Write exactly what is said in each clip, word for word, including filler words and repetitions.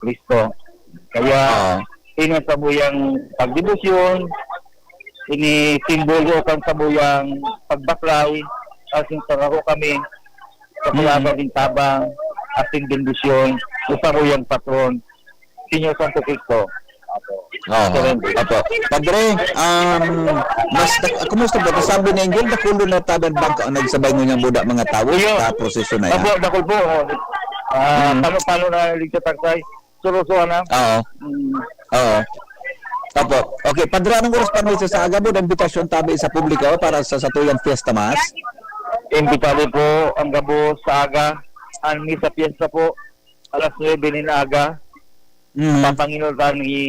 Kristo. Kaya, Oo. ini ang samuyang pagdebosyon, ini simbolo kan samuyang pagbaklay, asin sararo kami sa Mm. kalaban nin tabang, asin bendisyon, sa samuyang patron, Señor Santo Cristo. Apo. Oo. Surrender. Apo. Padre, um, mas, kumusta ba? Sabi ni Angel, dakulo na taban bangka ang nagsabay ngunyan buda mga tawo Iyo. sa prosesyon na yan. Apo, dakul po. Ah, Mm. paano, paano na ligtas ang Christ? Surusuhan na? Oo. Mm. Oo. Apo. Okay, Padre, anong oras pa may sa aga mo? Imbitasyon tabi sa publiko para sa satuyang Fiesta Mass? Imbitado po ang gabos sa aga. Ang misa fiesta po, alas nuebe nin aga. Mm. Papanginutan ni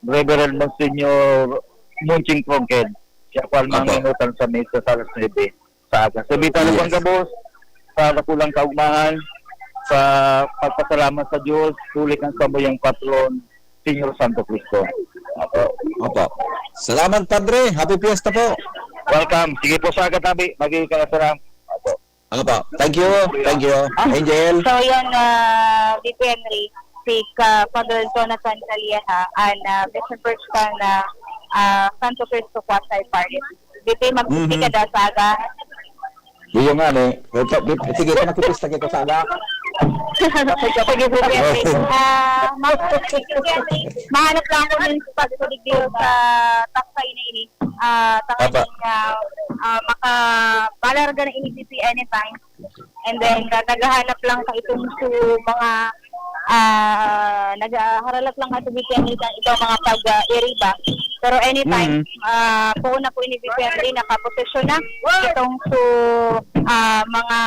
Reverend Monsignor Munching Trongked. Siya po ang Apo. manginutan sa misa sa alas nuebe sa aga. Sa Bitaro Yes. Bangabos, sa dakulang kaugmahan, sa pagpasalamat sa Diyos, huli kan samuyang patron, Señor Santo Cristo. Apo. Opo. Salamat, Padre. Happy Fiesta po. Welcome. Sige po, sa aga tabi. Magiging ka na, salam. Apo. Ano po? Thank you. Thank you. Ah, Angel. So, yun, ah, D P Henry, si ka, Father Jonathan Calleja, an, ah, mission person kan, ah, ah, Santo Cristo Quasi Parish. D P, magpipili Mhm. ka daw sa aga. Iyo nga, ne. Ito, di, sige, ito, makipista kita sa aga. Sige, D P Henry. Ah, ma-, mahanap lang ako ng pagkuligdiyo sa taksay na ini. Ah, tanganing, Apa. ah, ah, makabalarga na ini si anytime. And then, ah, naghahanap lang sa itong su-, mga, ah, naghaharalak lang sa B P M itong, itong mga pag, ah, iriba. Pero anytime, Mm. ah, poon na po ini B P M nakaposisyon na itong su-, ah, mga,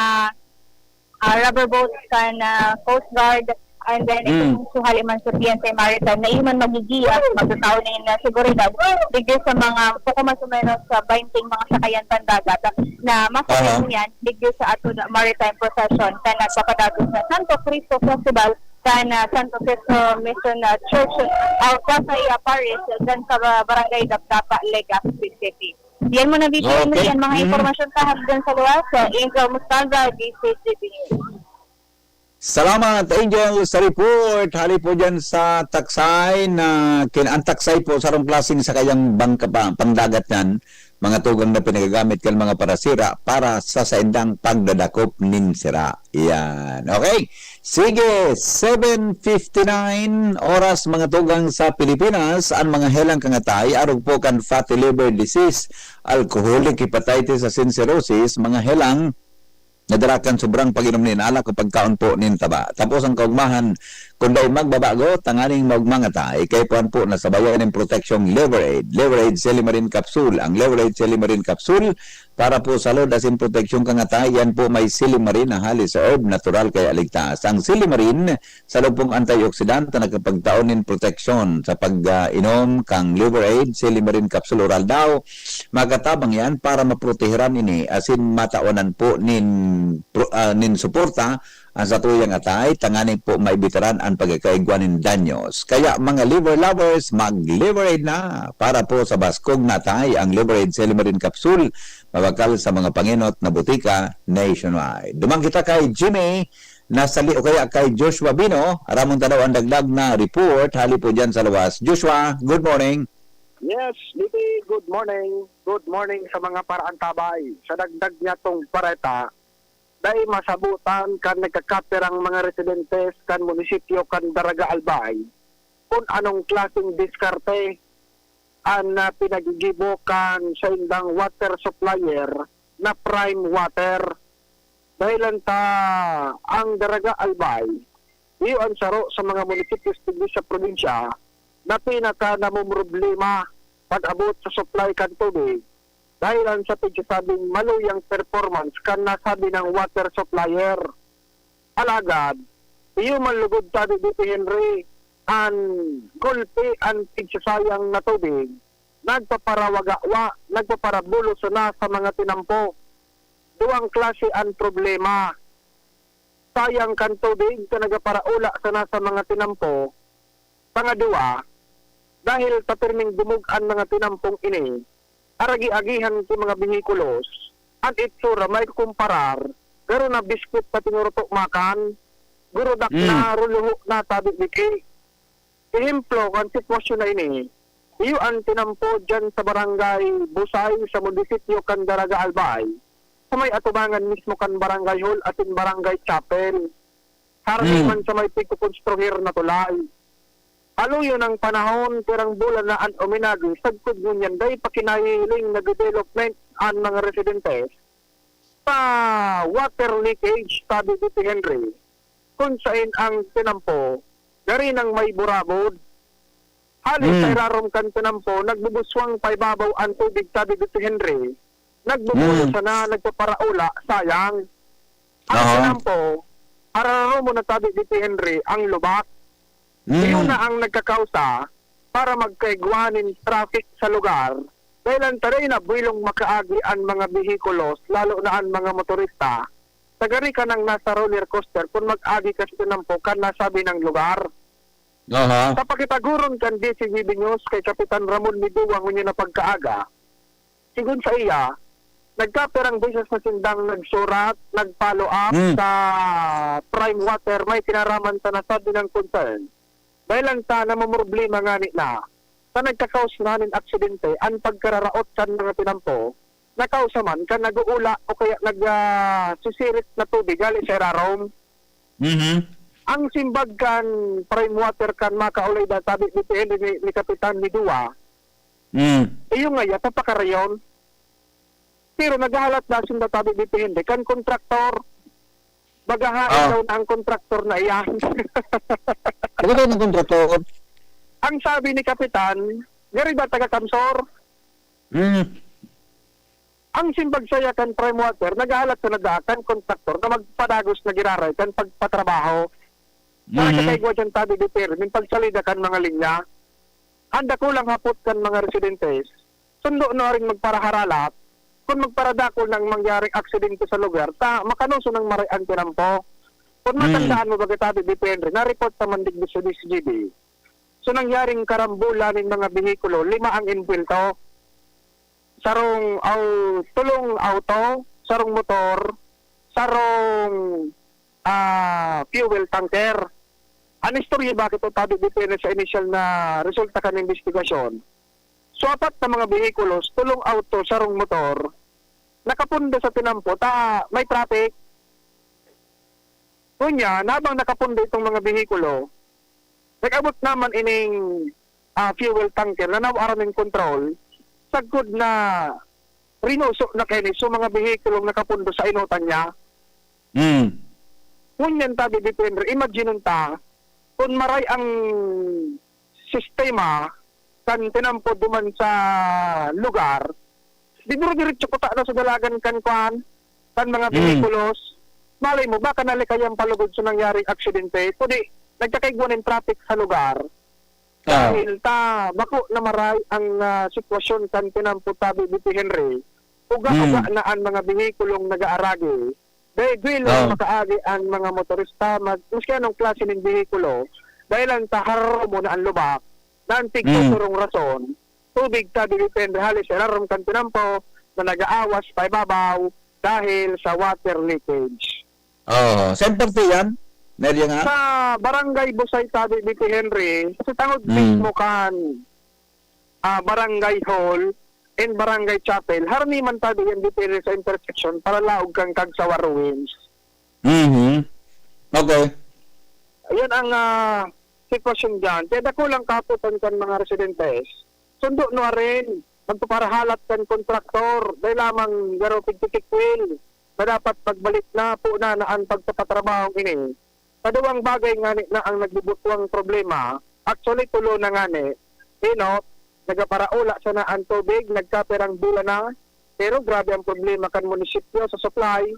ah, rubber boats kan, ah, Coast Guard. And then, Mm. itong su hali man sa P N C Maritime na iyo man magigiya, magtatao na yung, ah, seguridad, digdi sa mga, poco mas o menos sa baynte mga sakayan pandagat na Aha. masabi niyan, digdi sa ato na maritime procession, kan nagpapadagos na Santo Cristo Festival, kan, ah, Santo Cristo Mission, ah, Church, ah, Quasi, ah, Parish, dyan sa ba-, Barangay Dapdapa, Legazpi City. Yan muna, B P M, Okay. yan mga Mhm. impormasyon kahap dyan sa luwas. Sa Angel Mustanda, D C G B. Salamat, Angel, sa report. Hali po dyan sa taksay na kin-, ang taksay po, sarong klaseng sakayang bangka pa, pangdagat yan, mga tugang na pinagagamit kan mga parasira para sa saindang pagdadakop nin sira. Yan. Okay. Sige, seven fifty-nine oras, mga tugang sa Pilipinas, ang mga helang kangatay, arog po kan fatty liver disease, alcoholic hepatitis, asin cirrhosis, mga helang nadara kan sobrang pag-inom nin alak o pagkaon po nin taba. Tapos ang kaugmahan, kung daw magbabago, tanganing maugma ngata, ikaipuhan po na sabayan nin proteksyong Liver Aid. Liver Aid Silimarin Capsule. Ang Liver Aid Silimarin Capsule, para po sa load asin proteksyon kangata, yan po may silimarin na hali sa herb, natural kaya ligtas. Ang silimarin, sa lupong antioxidant na nakapagtao nin proteksyon sa pag, ah, inom kang Liver Aid, Silimarin Capsule Oral daw, makatabang yan para maprotehiran ini asin matawanan po nin pro-, ah, nin suporta ang satuyang atay, tanganing po maibitaran ang pagkakaigwa nin danyos. Kaya, mga liver lovers, mag-Liver Aid na! Para po sa baskog na atay, ang Liver Aid Silimarin Capsule, mabakal sa mga pangenot na botika nationwide. Duman kita kay Jimmy, nasa li-, o kaya kay Joshua Bino, aramon ta daw ang dagdag na report hali po dyan sa luwas. Joshua, good morning. Yes, D P, good morning. Good morning sa mga paraantabay. Sa dagdag niya tong bareta, dai masabutan kan nagkakaperang mga residentes kan munisipyo kan Daraga Albay kun anong klaseng diskarte an, ah, pinagigibo kan saindang water supplier na Prime Water. Dahilan ta ang Daraga Albay, iyo an saro sa mga munisipyo digdi sa probinsya na pinaka namomroblema pag-abot sa supply kan tubig, dahilan sa pigsasabing maluyang performance kan nasabi ng water supplier. Alagad, iyo man lugod ta digdi, Henry, an gulpi an pigsasayang na tubig, nagpaparawagawa, nagpaparabulos na sa mga tinampo. Duwang klase an problema. Sayang kan tubig sa nagaparaula sana sa mga tinampo. Pangaduwa, dahil ta pirming dumog an mga tinampong ini, aragi-agihan ki mga behikulos, an itsura maikukumparar, garo na biskwit pati ngorto makan, gurudak Mm. na, ruluho na, tabi digdi. Ehemplo kan sitwasyon na ini, iyo an tinampo diyan sa Barangay Busay sa munisipyo kan Daraga, Albay, sa may atubangan mismo kan Barangay Hall asin Barangay Chapel. Harani Mm. man sa may pigkokonstruhir na tulay. Aluyon ang panahon, pirang bulan na an uminagi, sagkod ngunyan dai pa kinahihiling na development an mga residentes sa water leakage, tabi digdi, Henry, kun saen ang tinampo gari nang may burabod. Hali Hmm. sa irarom kan tinampo, nagbubuswang paibabaw an tubig, tabi digdi, Henry. Nagbubulo Hmm. sana, nagpaparaula, sayang. Ang Aha. tinampo, hararomon na, tabi digdi, Henry, ang lubak. Hmm. Iyo na ang nagkakausa para magkaigwa nin traffic sa lugar. Dahil ang taray na buwilong makaagi an mga behikulos, lalo na an mga motorista. Sagari ka nang nasa roller coaster, kun mag-agi ka sa tinampo, kan nasabi ng lugar. Aha. Sa pakitagoron kan D C G B News kay Kapitan Ramon Medua ngunyan na pagkaaga, sigon saiya, nagkapirang beses na sindang nagsurat, nag-follow up Hmm. sa Prime Water, may kinaraman sa nasabi ng concern. Dahilan sa namomroblema ngani na, sa nagkakaos na nin aksidente, an pagkararaot kan mga tinampo, nakausa man kan nag-uula o kaya nag, ah, sisirit na tubig hali sa irarom. Mhm. Ang simbag kan Prime Water kan makaulay na sabi ni P N ni, ni Kapitan Medua, Mm. iyo ngaya, papakarayon. Pero naghahalat na sinda tabi ni P N kan kontraktor. Baga hain Ah. daw na ang kontraktor na iyan. Ano daw ng kontraktor? Ang sabi ni Kapitan, gari ba taga Kamsor? Mm. Ang simbag saya kan Prime Water, naghahalat sa nadaan kan kontraktor na magpadagos na giraray kan pagpatrabaho. Sa Mhm. nagkakaigwa diyan tabi ni P N, nin pagsalida kan mga linya. An dakulang hapot kan mga residentes, sundo na rin magparaharalat, kun magparadakul nang mangyaring aksidente sa lugar, ta makanoso nang maray an tinampo. Kun Hmm. matandaan mo, baga tabi ni P N, na-report naman digdi sa D C G B. So, nangyaring karambola nin mga behikulo, lima ang inbwelto. Sarong, aw, tolong auto, sarong motor, sarong, ah, fuel tanker. An istorya bakit ito tabi depende sa inisyal na resulta kan imbestigasyon. So, apat na mga behikulos, tolong auto, sarong motor, nakapondo sa tinampo ta may traffic. Ngunyan, habang nakapondo itong mga behikulo, nag-abot naman ining, ah, fuel tanker na nawaran nin kontrol, sagkod na rinuso na kaini sa mga behikulong nakapondo sa inotan niya. Mm. Ngunyan, tabi depende, imagine ta, kun maray ang sistema kan tinampo duman sa lugar, di dire-diretso kuta na sa dalagan kan kwan, kan mga Mm. behikulos. Malay mo, baka nalikayan palugod sa nangyaring aksidente, kundi nagkakaigwa nin traffic sa lugar. Ah. Dahil ta, bako na maray ang, ah, sitwasyon kan tinampo tabi ni Henry. Uga-uga Mm. na an mga behikulong nag-aaragi. Dahil duwelo Ah. makaagi an mga motorista, mag-, maski anong klase nin behikulo, dahil lang ta hararo mo na an lubak, na an Mm. tigtuturong rason, tubig ta depende hali sa irarom kan tinampo na nag-aawas paibabaw dahil sa water leakage. Oo. Saan parte yan? Media nga? Sa Barangay Busay, tabi ni Henry, sa tangod Mm. mismo kan, ah, Barangay Hall and Barangay Chapel, harani man tabi yan depende sa intersection, palalaog kan Cagsawa Ruins. Mhm. Okay. Ayan ang, ah, sitwasyon dyan. Kaya dakulang kaputan kan mga residentes. Sundo na rin, magpaparahalat kan kontraktor, dahil lamang garo pigtitikwil na dapat pagbalik na po na, na ang pagpapatrabahong ini. Kaduwang bagay ngani na ang nagbubutwang problema. Actually, tulo na ngani. Inot, nagaparaula sana ang tubig, nagkapirang bulan na. Pero grabe ang problema kan munisipyo sa supply.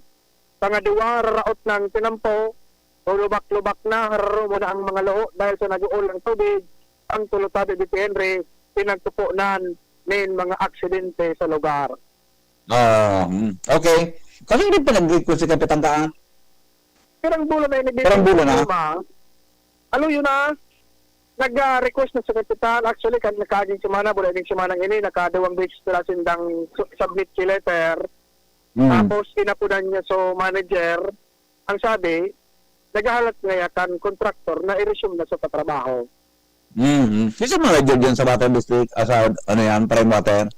Pangaduwa, raraot ng tinampo, lubak-lubak na, hararo mo na ang mga luho dahil sa nag-uulang tubig. Ang tulo tabi ni Henry, pinagpupunan nin mga aksidente sa lugar. Ah, hmm. Okay. Kasi hindi pa nag-request si Kapitan Kaan? Pirang bulan na ini, Pirang bulan na? Problema. Alo, yun na. Nag-request na sa Kapitan. Actually, kan nakaaging semana, bulan ning semana ini, nakadawang beses na sindang su-, submit si letter. Hmm. Tapos, inapunan niya so manager. Ang sabi, naghahalat ngaya kan kontraktor na i-resume na sa patrabaho. Mm. Sino mga radyo dyan sa Water District? Ah, sa, ano yan, Prime Water?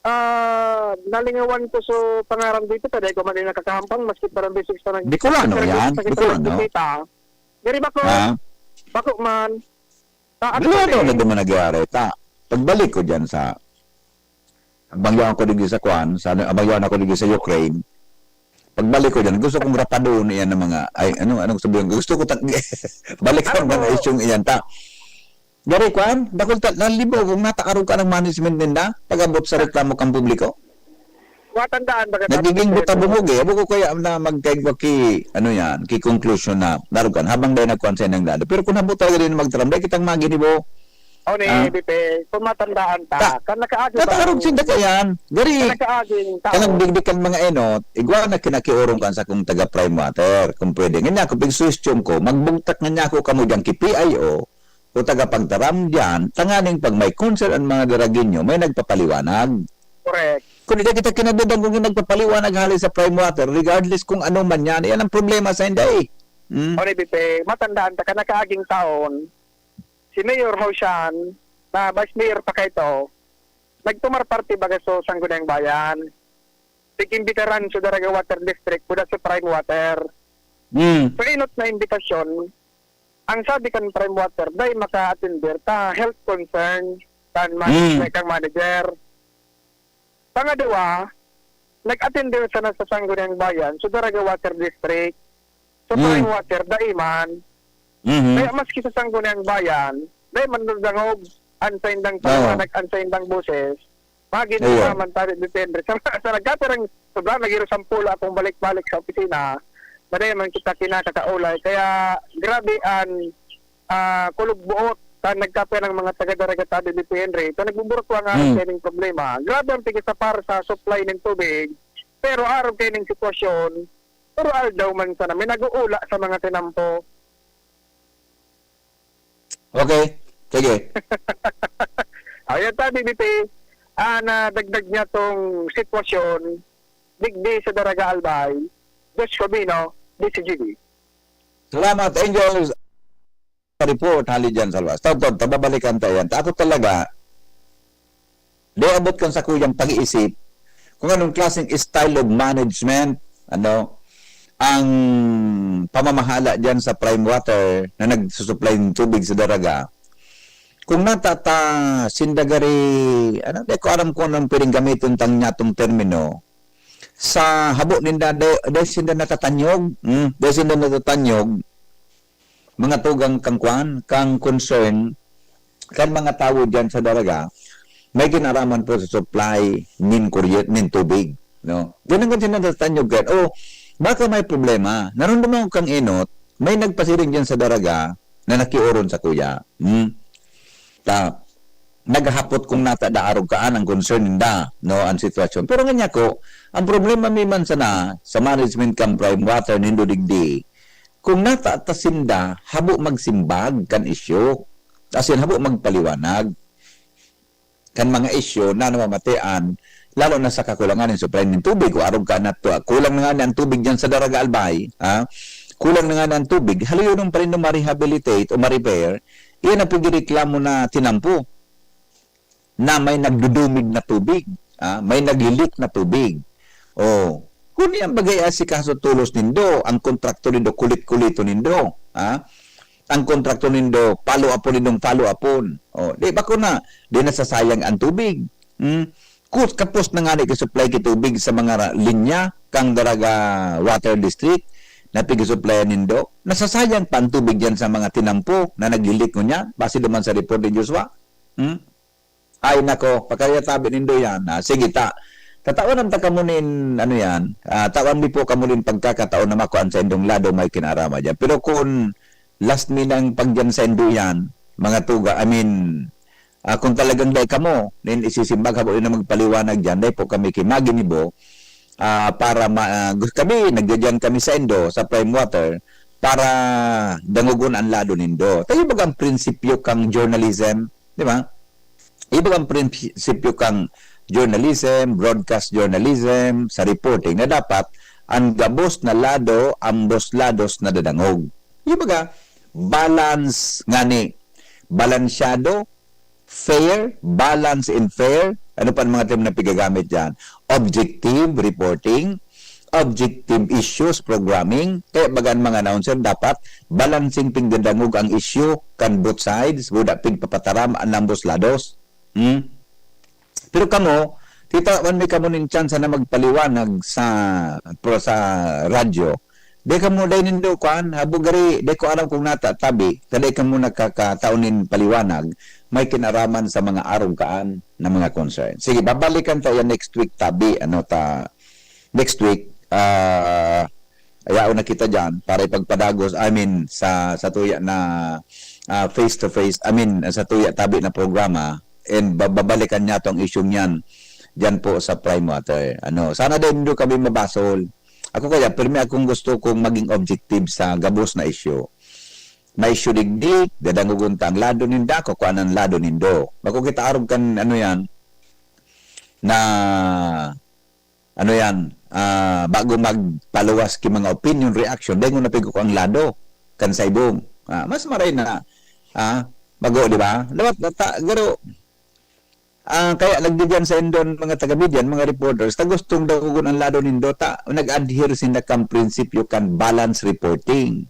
Ah, nalingawan ko sa pangaran dito, ta dai ko man din nakakahampang, maski parang basic sa nag- Bicolano sa yan? sa kita Bicolano? nagkikita. Diri ba ko? Ah, Bako man. Sa Bicolano Agusan, na din man nagyari. Ta, pagbalik ko dyan sa, abangyawan ko digdi sa Kwan, sa, abangyawan ako digdi sa Ukraine, pagbalik ko dyan, gusto kong rapadoon iyan ng mga, ay, ano, anong sabihin ko? Gusto ko, ta, balikan Ano man mo? Isyong iyan, ta. Gari, Kwan, dakul ta, nalibo, kung nataarog ka ng management ninda, pag-abot sa reklamo kang publiko. Matandaan ba ka Nagiging buta-bungog eh. Abo ko kaya na magkaigwa ki, ano yan, ki conclusion na, narugan, habang dahil nagkuhan sa inang lalo. Pero kung habo talaga din magtaram, dahil kitang maginibo. O ni Ah. Bipe, kung matandaan ta, Ta- kan nakaagi ba Nataarog ng- sinda kaya yan. Gari, kan nakaaging tao. kanang digdikan mga enot, igwa na kinakiurong kan sa kung taga Prime Water, kung pwede. Nga niya ako, pag-suggest ko, magbugtak nga niya ako kamo dyan ki P I O, o taga pagtaram dyan, tanganing pag may concern ang mga daraginyo, may nagpapaliwanag. Correct. Kung di kita kinadudan kung yung nagpapaliwanag hali sa Prime Water, regardless kung ano man yan, yan ang problema sa inday. Hmm? O ni Bipe, matandaan ta, kan nakaaging taon, si Mayor Hausian, na Vice Mayor pa kaito, nagtumar parte baga sa Sangguniang Bayan. Nag-imbitaran sa Daraga Water District, kuda sa Prime Water. Hmm. Sa inot na imbitasyon, ang sabi kan Prime Water, dai maka-attender ta health concern kan manager, Mm. kang manager. Pangadwa, nag-attender sana sa Sangguniang Bayan, sa Daraga Water District. Sa Mm. Prime Water, dai man. Mhm. Kaya maski sa Sangguniang Bayan, dai man nadangog an saindang Oo. paliwanag, an saindang boses. Magin Ayun. naman tayo depende. Sa, sa nagkapirang sobra, nagiro sampulo akong balik-balik sa opisina. Maday man kita kinakakaulay. Kaya grabe an, ah, kulog buot sa nagkapirang mga taga-Daraga Tabi, Bipe Henry. Ito nagbuburot ko ang Hmm. aking problema. Grabe ang tigis sa par sa supply ng tubig. Pero arog kayo ng sitwasyon, puro aldaw man sana. May nag-uula sa mga tinampo. Okay. Sige. Ayan ta, B B P, ah, nadagdag niya tong sitwasyon, digdi sa Daraga Albay, Josh Cobino, D C G B. Salamat, Angels. Report, hali dyan sa luwas. Tawag, tawag, tababalikan tayo yan. Ako talaga, di abot kan sa kuyang pag-iisip kung anong klaseng style of management, ano, ang pamamahala dyan sa Prime Water na nagsusupply ng tubig sa Daraga. Kung natata, sindagari, ano, di ko aram kung anong pwedeng gamitin tang nyatong termino, sa habo ninda, di, di sinda natatanyog, hmm, di sinda natatanyog, mga tugang kang kwan, kang concern, kan mga tawo dyan sa Daraga, may kinaraman po sa supply nin kuryente, nin tubig, no? Di na sila natatanyog kan, oh, baka may problema. Narunduman ko kang inot, may nagpasiring dyan sa Daraga na nakiuron sa kuya. Hmm? Ta, naghahapot kung nata da arog kaan ang concern ninda, no, ang sitwasyon. Pero nga niya ko, ang problema mi man sana sa management kang Prime Water nindo digdi, kung nata ta sinda, habo magsimbag kan isyu. As in, habo magpaliwanag kan mga isyu na namamatian, lalo na sa kakulangan ng supply ng tubig. O arog ka na to, kulang na nga ni ang tubig dyan sa Daraga Albay, ha? Kulang na nga ni ang tubig, haliyon pa rin na ma-rehabilitate o ma-repair, iyan ang pagreklamo na tinampo na may nagdudumig na tubig, ah, may naglilik na tubig. Oh, kung yan bagay asikaso tolos nindo, ang kontrakto nindo, kulit-kulito nindo, ah, ang kontrakto nindo, follow-upon nindong follow-upon. Oh, di ba ko na, di nasasayang ang tubig. Hmm? Kus, kapos na nga ni kisupply ki tubig sa mga ra-, linya kang Daraga Water District na pigsusuplayan nindo. Nasasayang pa ang tubig dyan sa mga tinampo na naglilik ngunyan, base naman sa report ni Joshua. Hmm? Ay nako, pagkayatabi nindo yan. Ah, sige ta. Tatawan ta kamo nin, ano yan, ah, tawan mi po kamo nin pagkakataon na makuan sa indong lado may kinarama dyan. Pero kung last mi nang pagdyan sa indo yan, mga tuga, I mean, ah, kung talagang dai kamo, nin isisimbag habo na magpaliwanag dyan, dai po kami kimaginibo, ah, para ma-, ah, gus-, kami, nagdadyan kami sa indo, sa Prime Water, para dangogon ang lado nindo. Tayo baga ang prinsipyo kang journalism, di ba? Iba ang prinsipyo kang journalism, broadcast journalism, sa reporting na dapat An gabos na lado, ambos lados nadadangog. Di ba ka? Balance ngani. Balansyado, fair, balance and fair. Ano pa ang mga term na pigagamit dyan? Objective reporting, objective issues programming. Kaya baga ang mga announcer, dapat balancing, pigdadangog ang issue kan both sides, buda pigpapataram an ambos lados. Hmm? Pero kamo, titawan mi kamo nin tsansa na magpaliwanag sa, pro-, sa radyo. Di kamo, dai nindo kuan, habo gari, di ko aram kung nata tabi, ta di kamo nagkakatao nin paliwanag, may kinaraman sa mga arog kaan na mga concern. Sige, babalikan ta yan next week, tabi, ano ta, next week, ah, ayaw na kita dyan para ipagpadagos, I mean, sa, sa tuya na, ah, face to face, I mean, sa tuya tabi na programa, and ba-, babalikan niya tong issue niyan dyan po sa Prime Water. Ano, sana din do kami mabasol. Ako kaya, pirmi akong gusto kong maging objective sa gabos na issue. May issue digdi, dadangogon ta ang lado ninda, kukuan ang lado nindo. Bako kita arog kan, ano yan, na, ano yan, ah, bago magpaluwas ki mga opinion, reaction, dengon na pigko ang lado kan saibong. Ah, mas maray na, ah, bago, di ba? Dapat, ta, garo, ah, kaya nagdidiyan sa indon mga taga-media, mga reporters, ta gustong dakugon ang lado nindo, ta nag-adhere sinda kan prinsipyo kan balance reporting.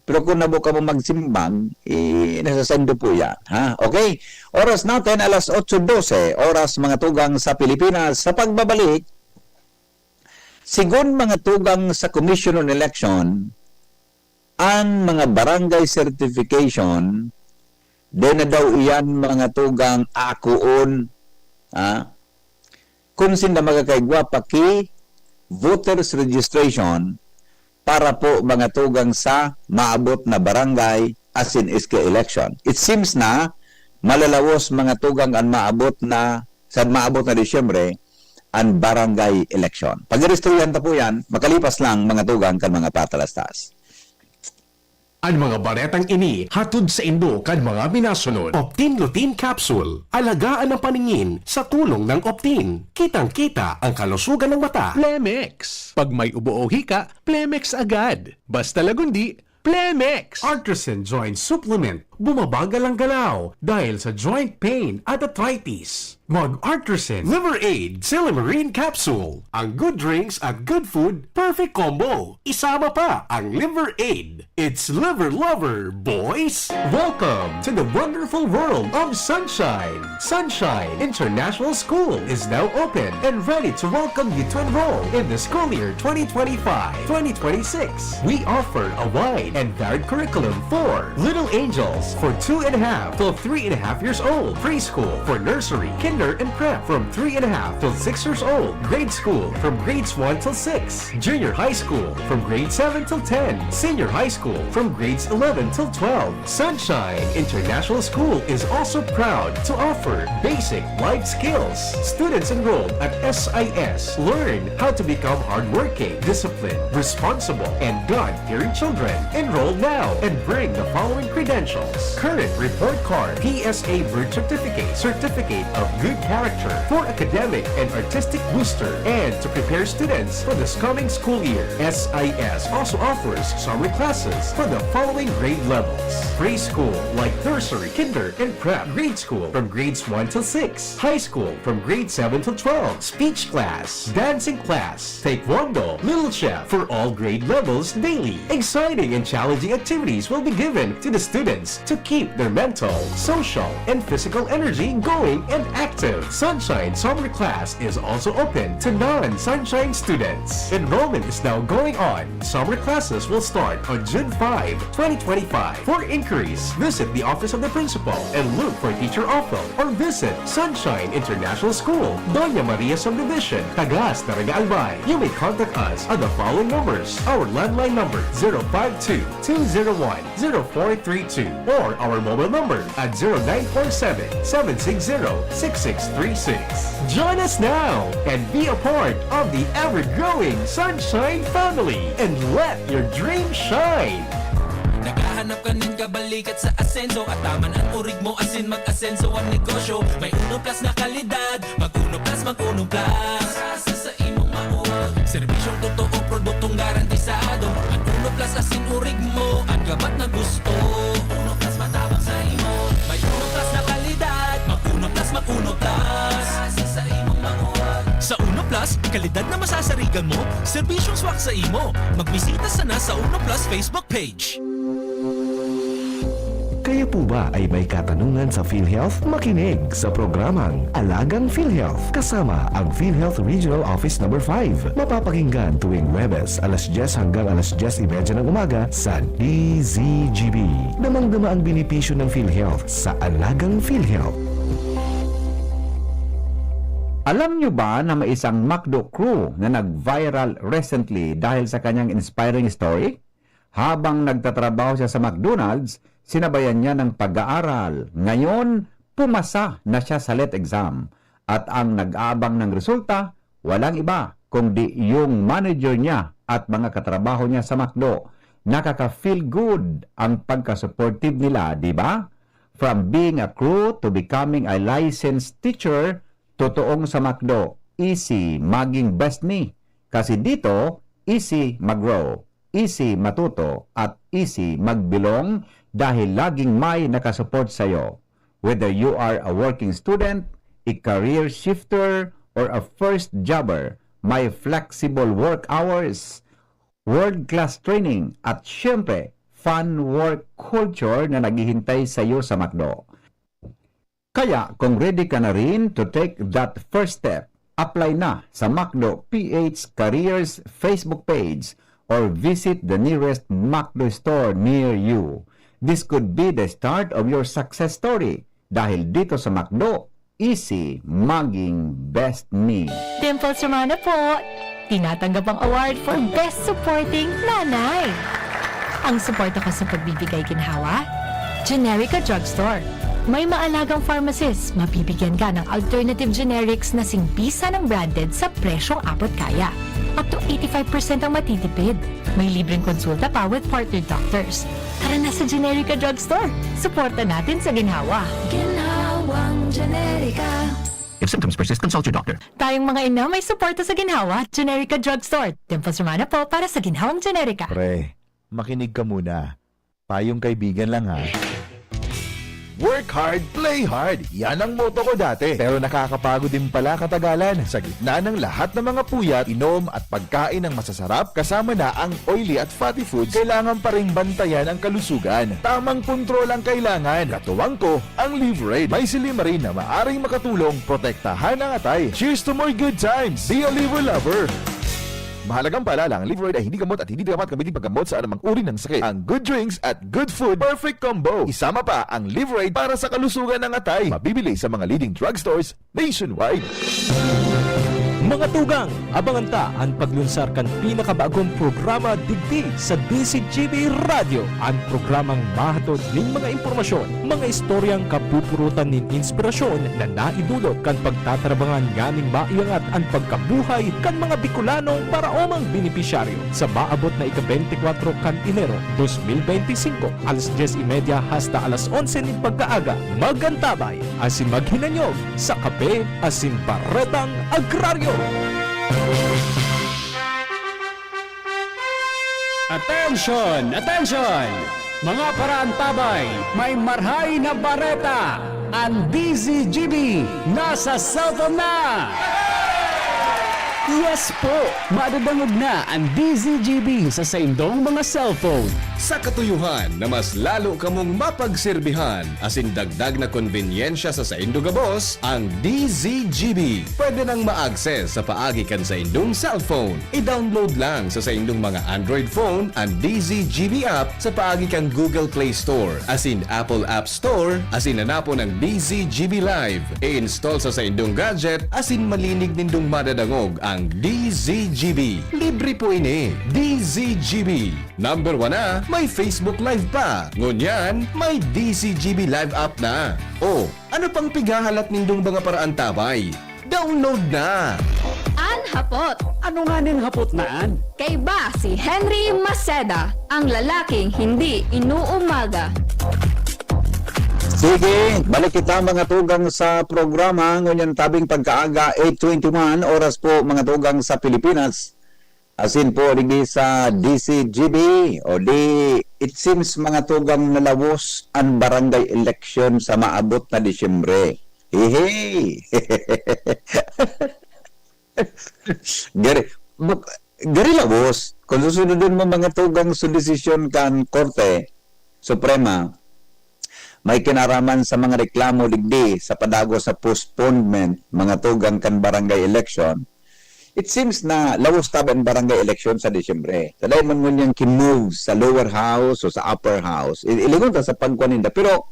Pero kung nabo kamo magsimbag, eh, nasa saindo po yan, ha? Okay? Oras natin, alas otso dose, oras mga tugang sa Pilipinas. Sa pagbabalik, sigon mga tugang sa Commission on Election, ang mga barangay certification, di na daw iyan mga tugang akuon, ha? Kun sinda magkakaigwa pa ki voters registration para po mga tugang sa maabot na barangay asin S K election. It seems na malalawos mga tugang an maabot na, sa maabot na Disyembre, an barangay election. Pag-rehistrihan ta po yan, makalipas lang mga tugang kan mga patalastas. An mga baretang ini hatod saindo kan mga minasunod. Optin Lutein Capsule. Alagaan ang paningin sa tulong ng Optin. Kitang-kita ang kalusugan ng mata. Plemex. Pag may ubo o hika, Plemex agad. Basta lagundi, Plemex. Artresin Joint Supplement. Bumabagal ang galaw dahil sa joint pain at arthritis. Mag-Artresin Liver Aid Silymarin Capsule. Ang good drinks at good food, perfect combo. Isama pa ang Liver Aid. It's Liver Lover, boys! Welcome to the wonderful world of sunshine. Sunshine International School is now open and ready to welcome you to enroll in the school year twenty twenty-five, twenty twenty-six. We offer a wide and varied curriculum for Little Angels for two and a half to three and a half years old, preschool for nursery, kinder, and prep from three and a half till six years old, grade school from grades one till six, junior high school from grade seven till ten, senior high school from grades eleven till twelve. Sunshine International School is also proud to offer basic life skills. Students enrolled at S I S learn how to become hardworking, disciplined, responsible, and God-fearing children. Enroll now and bring the following credentials: current report card, P S A birth certificate, certificate of good character for academic and artistic booster, and to prepare students for this coming school year. S I S also offers summer classes for the following grade levels: preschool, like nursery, kinder, and prep, grade school from grades one till six, high school from grade seven till twelve, speech class, dancing class, taekwondo, little chef, for all grade levels daily. Exciting and challenging activities will be given to the students to keep their mental, social, and physical energy going and active. Sunshine Summer Class is also open to non-Sunshine students. Enrollment is now going on. Summer classes will start on June five, twenty twenty-five. For inquiries, visit the office of the principal and look for Teacher Ophel, or visit Sunshine International School, Doña Maria Subdivision, Tagas, Daraga, Albay. You may contact us at the following numbers: our landline number, zero five two, two zero one, zero four three two, or our mobile number at zero nine four seven, seven six zero, six six three six. Join us now and be a part of the ever-growing Sunshine family and let your dream shine! Naghahanap ka nin kabalikat sa asenso, at taman an orig mo asin mag-asenso an negosyo. May Uno Plus na kalidad, mag Uno Plus, mag Uno Plus. Sa, sa, sa imong maura. Serbisyong totoo, produktong garantisado. An Uno Plus asin urig mo, an gabat na gusto. Uno Plus matabang sa imo. May Uno Plus na kalidad. Mag Uno Plus, mag Uno Plus. Sa imong makuha. Sa Uno Plus, kalidad na masasarigan mo, serbisyong swak sa imo. Magbisita sana sa Uno Plus Facebook page. Kayo po ba ay may katanungan sa PhilHealth? Makinig sa programang Alagang PhilHealth kasama ang PhilHealth Regional Office Number five. Mapapakinggan tuwing Huwebes, alas dyes hanggang alas dyes y media ng umaga sa D Z G B. Damang-dama ang benepisyo ng PhilHealth sa Alagang PhilHealth. Alam nyo ba na may isang McDo crew na nag-viral recently dahil sa kanyang inspiring story? Habang nagtatrabaho siya sa McDonald's, sinabayan niya ng pag-aaral. Ngayon, pumasa na siya sa let exam. At ang nag-aabang ng resulta, walang iba kundi yung manager niya at mga katrabaho niya sa McDo. Nakaka-feel good ang pagka-supportive nila, di ba? From being a crew to becoming a licensed teacher, totoong sa McDo, easy maging best me. Kasi dito, easy mag-grow, easy matuto, at easy mag-belong dahil laging may nakasupport sa'yo. Whether you are a working student, a career shifter, or a first jobber, may flexible work hours, world-class training, at syempre, fun work culture na naghihintay sa'yo sa McDo. Kaya kung ready ka na rin to take that first step, apply na sa McDo P H Careers Facebook page or visit the nearest McDo store near you. This could be the start of your success story dahil dito sa McDo, easy maging best me. Dimples Romana po! Tinatanggap ang award for Best Supporting Nanay! Ang suporta ko sa pagbibigay ginhawa, Generica Drugstore. May maalagang pharmacist, mabibigyan ka ng alternative generics na singbisa ng branded sa presyong abot kaya. Up to eighty-five percent ang matitipid. May libreng konsulta pa with partner doctors. Tara na sa Generica Drugstore. Suporta natin sa ginhawa. Ginhawang Generica. If symptoms persist, consult your doctor. Tayong mga ina may suporta sa ginhawa. Generica Drugstore. Dimples Romana po para sa ginhawang Generica. Pre, makinig ka muna. Payong kaibigan lang ha. Work hard, play hard. Yan ang motto ko dati. Pero nakakapagod din pala katagalan. Sa gitna ng lahat ng mga puyat, inom at pagkain ng masasarap, kasama na ang oily at fatty foods, kailangan pa ring bantayan ang kalusugan. Tamang kontrol ang kailangan. Katuwang ko, ang Liverade. May silymarin na maaring makatulong protektahan ang atay. Cheers to more good times! Be a Liver Lover! Mahalagang paalala, ang Liverade ay hindi gamot at hindi dapat gamitin paggamot sa anumang uri ng sakit. Ang good drinks at good food, perfect combo. Isama pa ang Liverade para sa kalusugan ng atay. Mabibili sa mga leading drugstores nationwide. Mga tugang, abangan ta an paglunsar kan pinakabagong programa digdi sa D Z G B Radyo, an programang mahatod nin mga impormasyon, mga istoryang kapupurutan nin inspirasyon na naidulot kan pagtatarabangan nganing maiangat an pagkabuhay kan mga Bicolanong paraomang benepisyaryo. Sa maabot na ika-beintikwatro kan Enero, dos mil beintisinko, alas dyes y media hasta alas onse nin pagkaaga, mag-antabay asin maghinanyog sa Kape asin Baretang Agraryo. Atensyon! Atensyon! Mga paraantabay, may marhay na bareta! An D Z G B nasa cellphone na! Yes po! Madadangog na an D Z G B sa saindong mga cellphone. Sa katuyuhan na mas lalo kamong mapagserbihan asin dagdag na konbenyensya sa saindo gabos, ang D Z G B pwede nang ma-access sa paagi kan saindong cellphone. I-download lang sa saindong mga Android phone an D Z G B app sa paagi kan Google Play Store asin Apple App Store asin hanapon ang D Z G B Live. I-install sa saindong gadget asin malinig nindong madadangog ang D Z G B. Libre po ini. D Z G B. Number one na, may Facebook Live pa. Ngunyan, may D Z G B Live app na. O, ano pang pighahalat nindong mga paraantabay? Download na! An hapot. Ano nganing hapot na an? Kaiba si Henry Maceda, ang lalaking hindi inuumaga. Sige, balik kita, mga tugang, sa programa. Ngunyan tabing pagkaaga, eight twenty-one, oras po, mga tugang, sa Pilipinas. Asin po, digdi sa D C G B, o di, it seems, mga tugang, nalawos ang barangay election sa maabot na Disyembre. Hehe! Gari, bu-, gari lawos. Kung susunodon mo, mga tugang, sa desisyon kan Korte Suprema, may kinaraman sa mga reklamo digdi sa padagos sa postponement, mga tugang, kan barangay election. It seems na lawos tab an barangay election sa Disyembre. Sa dahil man ngunyan ki-move sa lower house o sa upper house, i-, ilingon ta sa pagkuha ninda. Pero,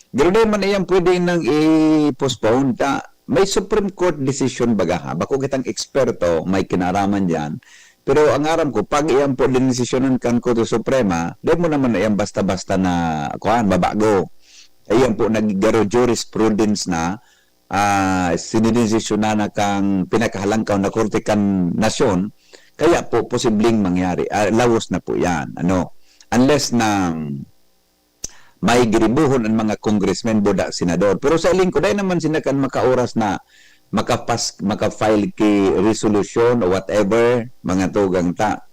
garo dai man iyang pwede nang i-postpone ta. May Supreme Court decision baga ha. Bako kitang eksperto, may kinaraman diyan. Pero ang aram ko, pag iyan po dinesisyonan kan Korte Suprema, dai mo naman na iyan basta-basta na, kuwan, babago. Iyan po naggaro jurisprudence na, ah, sinidesisyonan na kang pinakahalangkaw na korte kan nasyon, kaya po posibleng mangyari, ah, lawos na po yan, ano. Unless na may giribuhon ang mga congressmen, buda senador. Pero sa iling ko, dai naman sinda kan makaoras na makapas-, maka-file ki resolusyon o whatever, mga tugang ta.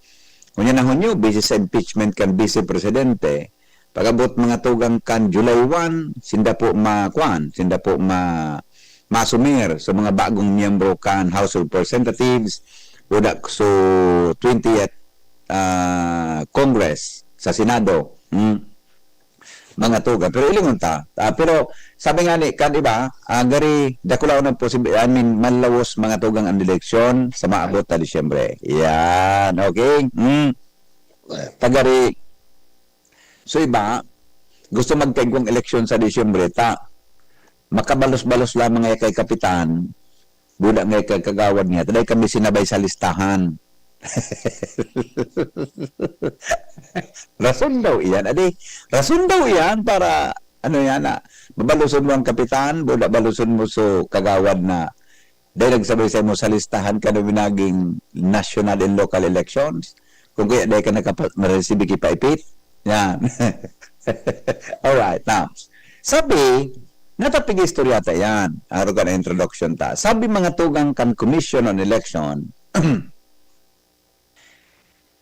Kunya na hunyo, busy sa impeachment kan vice presidente. Pag-abot, mga tugang, kan July one, sinda po ma-, kuwan, sinda po ma-, masumir sa mga bagong miyembro kan House of Representatives, buda so twentieth, ah, Congress sa Senado. Hmm. Mga tugang. Pero ilingon ta. Ah, pero sabi nga ni, kan iba, ah, gari, dakulaon ang posible, I mean, manlawos, mga tugang, ang eleksyon sa maabot na Disyembre. Yan, okay? Mm. Tagari, so iba, gusto magkaigwang eleksyon sa Disyembre, ta, makabalos-balos lamang nga kay kapitan, buda nga kay kagawad niya, taday kami sinabay sa listahan. Rason daw iyan. Adi, rason daw iyan para, ano yan, na mabaluson mo ang kapitan, buda baluson mo so kagawad na dahil nagsabay sa mo sa listahan ka na binaging national and local elections. Kung kaya dahil ka nakapa-, naresibi ki paipit. Yan. Alright, now, sabi, natapig istorya ta yan. Araw ka na introduction ta. Sabi mga tugang kan Commission on Election,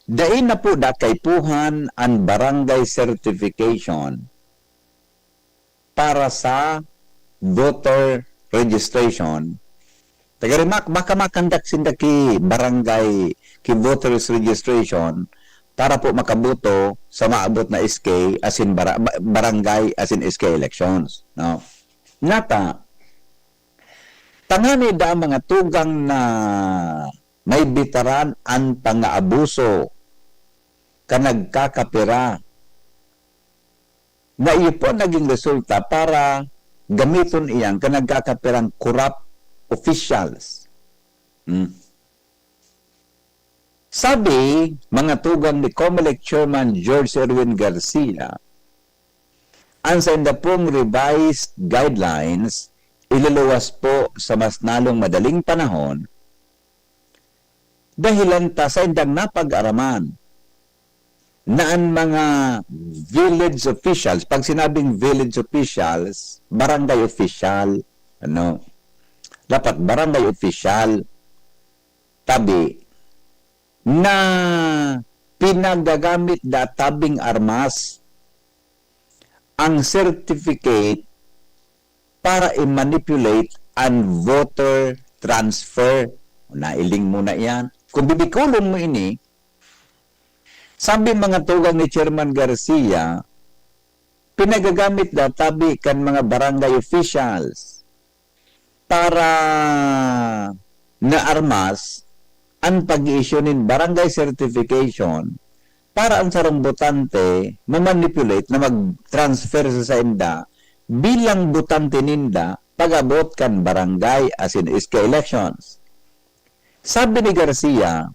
dai na po dakay puhan an barangay certification para sa voter registration. Tagarimak, baka makandak sinda ki barangay, ki voters registration para po makaboto sa maabot na S K asin bara-, ba-, barangay asin S K elections, no? Nata, tangani da ang mga tugang na may bitaran an pangaabuso kan nagkakapira na iyo po naging resulta para gamiton iyan kan nagkakapirang corrupt officials. Hmm. Sabi, mga tugang ni Comelec Chairman George Erwin Garcia, ang sainda pong revised guidelines iluluwas po sa mas nalong madaling panahon, dahilan ta saindang napag-araman na an mga village officials, pag sinabing village officials, barangay official, ano, dapat barangay official, tabi, na pinagagamit da tabing armas ang certificate para i-manipulate an voter transfer. Nailing mo na iyan. Kung bibikulon mo ini, sabi mga tugang ni Chairman Garcia, pinagagamit da tabi kan mga barangay officials para na armas an pag-i-issue nin barangay certification para ang sarong botante ma-manipulate na mag-transfer sa sainda bilang botante ninda pag-abot kan barangay asin S K elections. Sabi ni Garcia,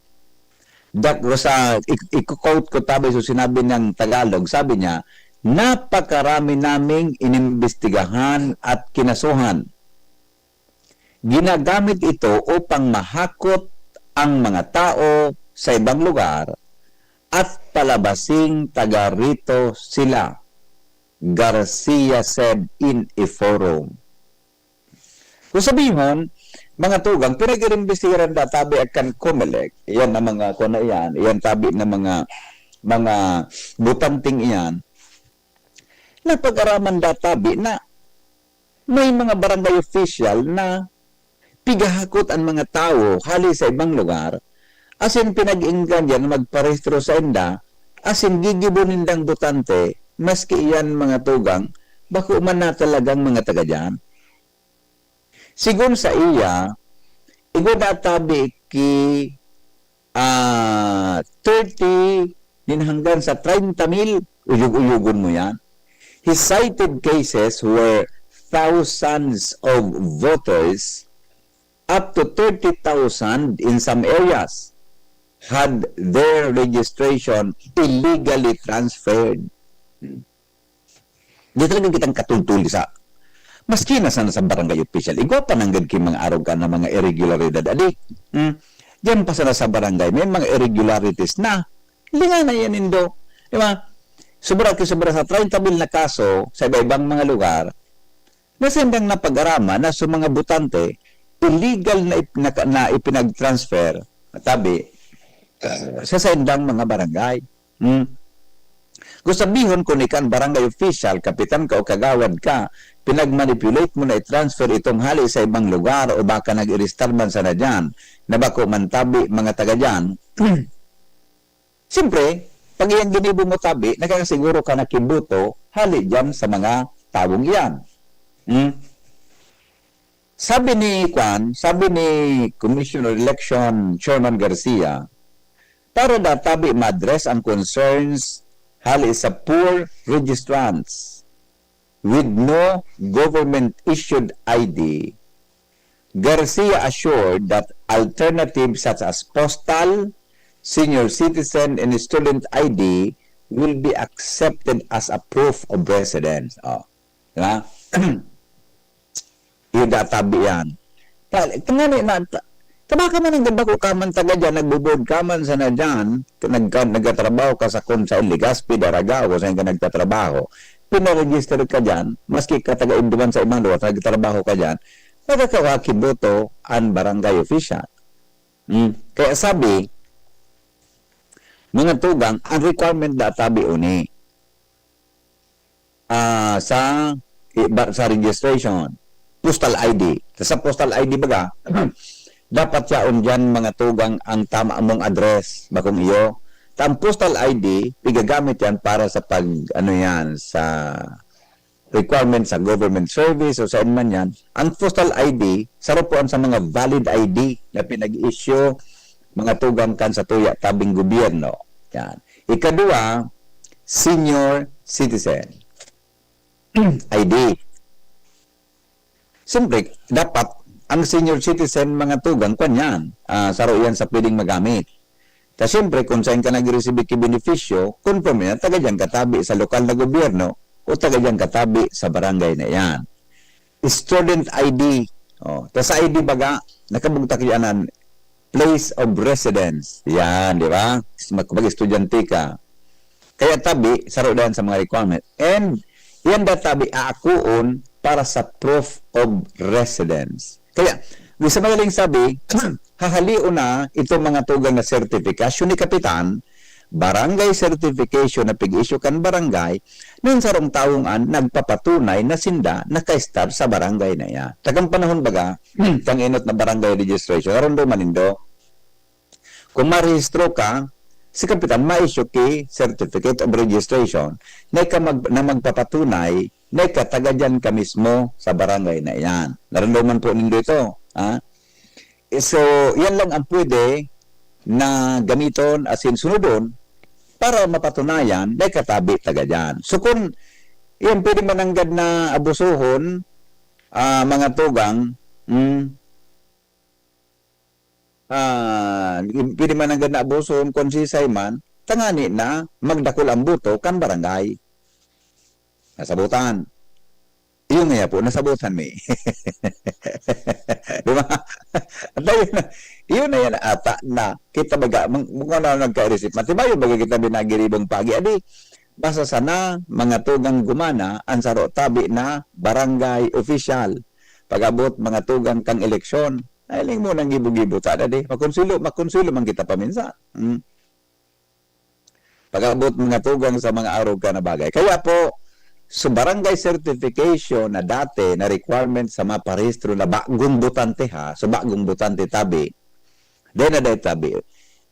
dak-, sa, ik-, iko-quote ko tabi sa sinabi niyang Tagalog, sabi niya, "Napakarami naming inimbestigahan at kinasuhan. Ginagamit ito upang mahakot ang mga tao sa ibang lugar at palabasing taga rito sila." Garcia said in a forum. Kung sabihon, mga tugang, pinag-iimbestigaran da tabi kan Comelec, iyan ang mga, kuwan na iyan, iyan tabi na mga, mga butanteng iyan, napag-araman da tabi na may mga barangay official na pigahakot an mga tawo hale sa ibang lugar, asin pinag-engganyan na magparehistro sainda, asin gigibo nindang botante, maski iyan mga tugang, bako man na talagang mga taga diyan. Sigon sa iya, igwa da tabi ki, ah, thirty nin hanggang sa treinta mil, uyog-uyogon mo yan. He cited cases where thousands of voters, up to thirty thousand in some areas, had their registration illegally transferred. Di talaga kitang katultuli sa, maski na sana sa barangay official, igwa pa nanggad ki mga arog ka na mga irregularidad. Adi, hmm, diyan pa sana sa barangay, may mga irregularities na. Linga na yan, Indo. Di ba? Sobra ki sobra sa treinta mil na kaso sa iba-ibang mga lugar, na sindang napag-araman na sa mga botante, illegal na ip-, na, na ipinag-transfer, tabi, sa saindang mga barangay. Hmm. Kung sabihon ko ni kan barangay official, kapitan ka o kagawad ka, pinag-manipulate mo na i-transfer itong hali sa ibang lugar o baka nag-iristar man sana dyan, na bako man tabi mga taga dyan. Siyempre, pag iyang ginibo mo tabi, nakakasiguro ka na kiboto hali dyan sa mga tawong iyan. Hmm? Sabi ni Kwan, sabi ni Commissioner Election Chairman Garcia, para da tabi ma-address ang concerns hali sa poor registrants with no government-issued I D, Garcia assured that alternatives such as postal, senior citizen, and student I D will be accepted as a proof of residence. Oh, di ba? Iyo da tabi yan. Ta-, tangani na, ta-, taba ka man ang ganda ko ka man taga dyan, nagbo-board ka man sana dyan, nagka-, nagkatrabaho ka sa kung saan Legazpi, Daraga, o saan ka nagtatrabaho. Pinaregister ka dyan, maski ka taga Induman sa ibang lugar, nagtatrabaho ka dyan, magkakawakiboto ang barangay official. Hmm. Kaya sabi, mga tugang, ang requirement da tabi uni, ah, sa, i-, ba-, sa registration, postal I D. Sa postal I D baga, dapat yaon diyan mga tugang ang tama mong address, bakong iyo. Ta ang postal I D, pigagamit yan para sa pag, ano yan, sa requirement sa government service o saan man yan. Ang postal I D, saro po ang sa mga valid I D na pinag-issue, mga tugang kan sa tuya tabing gobyerno. Yan. Ikadua, senior citizen I D. Siyempre, dapat ang senior citizen, mga tugang, kwan yan. Ah, saro yan sa pwedeng magamit. Ta siyempre, kung saan ka nag-receive ki benepisyo, conforme na, taga diyan ka tabi sa lokal na gobyerno o taga diyan ka tabi sa barangay na yan. Student I D. Oh, ta sa I D baga, nakabugtak yan ang place of residence. Yan, di ba? Mag-, mag-estudyante ka. Kaya tabi, saro dan sa mga requirement. And yan da tabi aakuon para sa proof of residence. Kaya, di sa madaling sabi, hahalion na itong mga tugang na sertifikasyon ni Kapitan, barangay certification na pig-issue kan barangay, nang sarong tawong an nagpapatunay na sinda naka-start sa barangay na iyan. Tagang panahon baga, tang inot na barangay registration, aron do manindo. Kung marehistro ka, si Kapitan ma-issue ki certificate of registration na ika mag-, na magpapatunay na ika taga diyan ka mismo sa barangay na iyan. Naramdaman po nindo ito, ha? Eh, so, yan lang ang pwede na gamiton asin sunodon para mapatunayan na ika tabi taga diyan. So, kung yan pwede mananggad na abusuhon, ah, mga tugang, mm, ah, pwede mananggad na abusuhon kung sisay man, tangani na magdakul ang boto kan barangay. Nasabutan. Iyo nga po, nasabutan mi. Di ba? At ayun na, yun na yan, ata na. Kita baga, mang-, mga na nagka-receive. Matibayo baga kita binagiribong pagi. Adi, Basta sana, mga tugang gumana, an saro tabi na barangay official. Pag-abot, mga tugang, kan eleksyon, ay, ning mo nang gibo-gibo ta na di. Makonsuelo, makonsuelo man kita paminsan. Hmm. Pag-abot, mga tugang, sa mga arog ka na bagay. Kaya po, so barangay certification na dati na requirement sa mga parehistro na bagong botante ha, so bagong botante tabi, dai na dai tabi,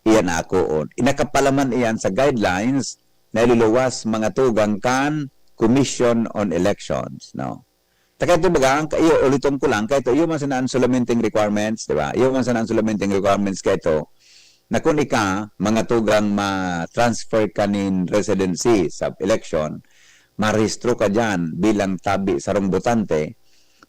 iyan akoon. Inakapalaman iyan sa guidelines na iluluwas, mga tugang, kan Commission on Elections, no? Ta kaito baga, ang, iyo, uliton ko lang, kaito, iyo man sana an solamente requirements, di ba? Iyo man sana an solamente requirements kaito, na kun ika, mga tugang, ma-transfer ka nin residency sa election, marehistro ka diyan bilang tabi sarong botante,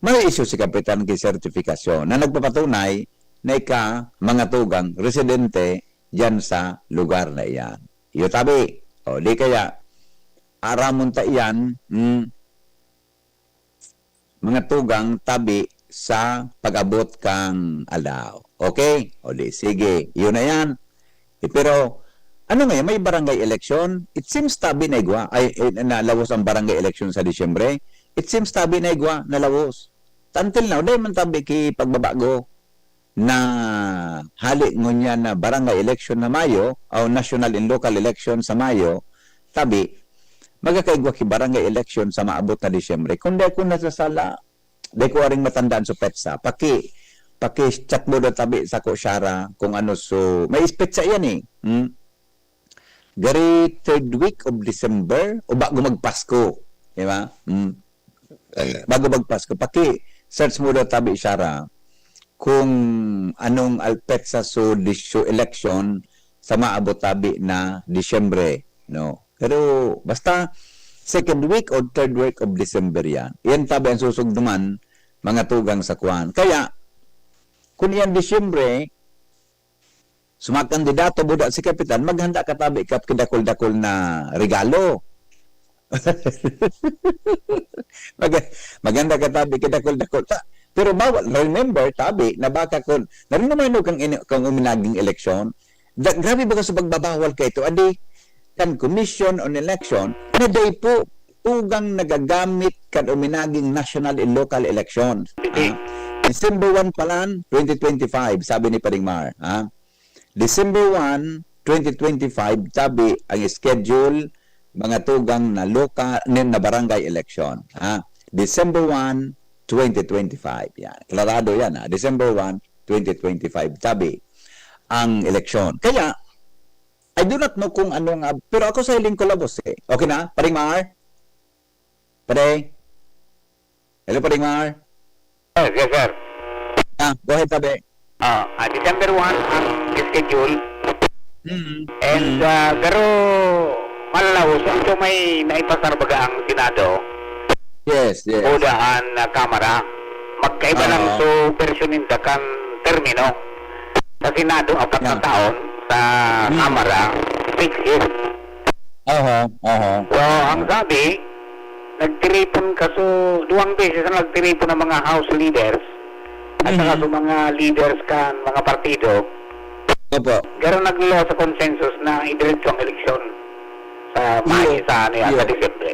ma-issue si kapitan ki sertifikasyon na nagpapatunay na ika, mga tugang, residente diyan sa lugar na iyan. Iyo tabi. O, di kaya, aramon ta iyan, hmm, mga tugang tabi sa pag-abot kan aldaw. Okay? O di, sige. Yun na yan. Eh, pero, ano ngayon? May barangay election? It seems tabi na igwa. Ay, eh, nalawos ang barangay election sa Disyembre. It seems tabi na igwa, nalawos. Until now, dai man tabi ki pagbabago na hali ngunyan na barangay election na Mayo o national and local election sa Mayo, tabi, magkakaigwa ki barangay election sa maabot na Disyembre. Kung di ako nasasala, di ko aring matandaan sa petsa. Paki, paki-chat mo daw tabi sa ko, Shara, kung ano. So, may petsa yan eh. Hmm? Gari third week of December o bago magpasko. Di ba? Hmm. Bago magpasko, paki-search mo daw tabi, Shara, kung anong alpetsa so disyo election sa maabot tabi na Disyembre, no? Pero basta second week or third week of December yan. Yan tabi ang susugduman, mga tugang sa kwan. Kaya, kung yan Disyembre, sa mga kandidato, buda si Kapitan, maghanda ka tabi ka kidakul-dakul na regalo. Mag-, maghanda ka tabi kidakul-dakul. Ta-, pero bawal, remember, tabi, na baka kun, narinig mo kang ini-, kang uminaging eleksyon, da-, grabe ba ka sa pagbabawal kay ito? Adi, kan Commission on Election, na day po, tugang nagagamit kan uminaging national and local elections. Hindi. Ah, December one pa lang, twenty twenty-five, sabi ni Paring Mar, ha? December one, twenty twenty-five, tabi ang schedule, mga tugang na local, na barangay election, ha? December one, twenty twenty-five, yan. Klarado yan, ha? December one, twenty twenty-five, tabi ang eleksyon. Kaya, I do not know kung ano nga, pero ako sa hiling ko labos eh. Okay na, Paring Mar? Pare? Hello, Paring Mar? Yes, yes, sir. Ah, go ahead, tabi. Ah, ah, December one ang schedule. Mm, And, mm. ah, pero malalaos, so may naipasar baga ang Senado Yes, yes. o daan na Kamara. Magkaiba lang Oo. so version ninda kan termino. Sa Senado, apat na Yeah. taon. Sa Mm. Kamara, six years. Aha, aha. So, ang sabi, nagtiripon ka, so, duwang beses na nagtiripon ang mga House leaders at saka Mhm. sa mga leaders kan mga partido. Opo. Pero nagluwas sa consensus na idiretso ang eleksyon sa Iyo. May, sa ano yan, sa Iyo. Disyembre.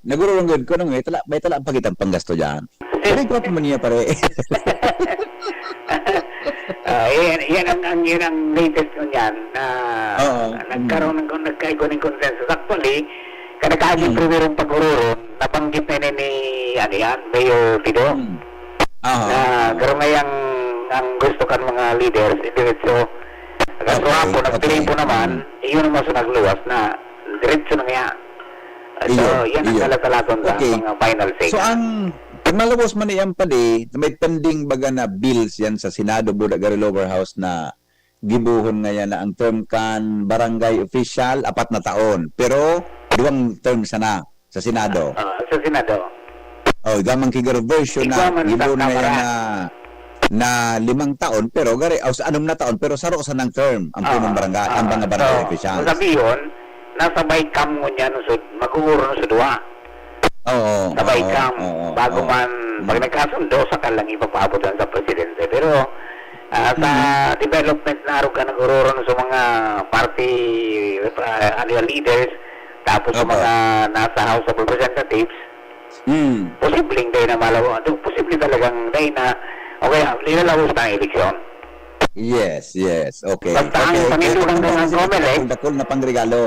Nagururunggod ko nung may tala, may tala pa kitang panggasto dyan. Pare, gwapo mo niya, pare. Ah, yan, yan ang, ang, yan ang latest ko niyan na Oo, nagkaroon mm. ng, nagkaigwa ng consensus. Actually, kada kaaging Mm. primerong pag-ururon, nabanggit na ni, ni, ano yan, Mayor Pido. Mm. Aha, Na aha. garo ngayang ang gusto kan mga leaders, indiretso. Kaso Okay, hapon, okay. nagtiripo naman, Mm. iyon naman sa nagluwas na diretso na kaya. So, Iyo, yan ang iyo. kalatalaton sa Okay. mga final say So, na. ang, ang malabos man iyan padi, may pending baga na bills yan sa Senado, buda garo lower house na gibohon ngayan na ang term kan barangay official, apat na taon. Pero, duwang term sana sa Senado. Ah, sa Senado. Oh, igwa man ki garo version Igwa na man sa gibohon ngayan Kamara. na, na limang taon, pero gari, oh, sa anom na taon, pero saro sanang term ang punong Ah, barangay, ang ah, mga barangay so, officials. sabi yun, nasa BICAM ngunyan, usod, mag-uurong sa duwa. Oo, Sa oo, BICAM, oo, bago oo. man, pag Mm. nagkasundo, saka lang ipapaabot yan sa presidente. Pero, ah, sa Mm. development na arog ka nag-uurong sa mga party, ah, ano yan, leaders, Tapos sa Opo. mga nasa House of Representatives, Mm. posibleng dahil na malawa, posible talagang dahil na, o kaya, nilalabos na ang eleksyon. Yes, yes. Okay. Basta ang Okay. panindugan Kaya ng kung Comelec, dakul-dakul na pangregalo.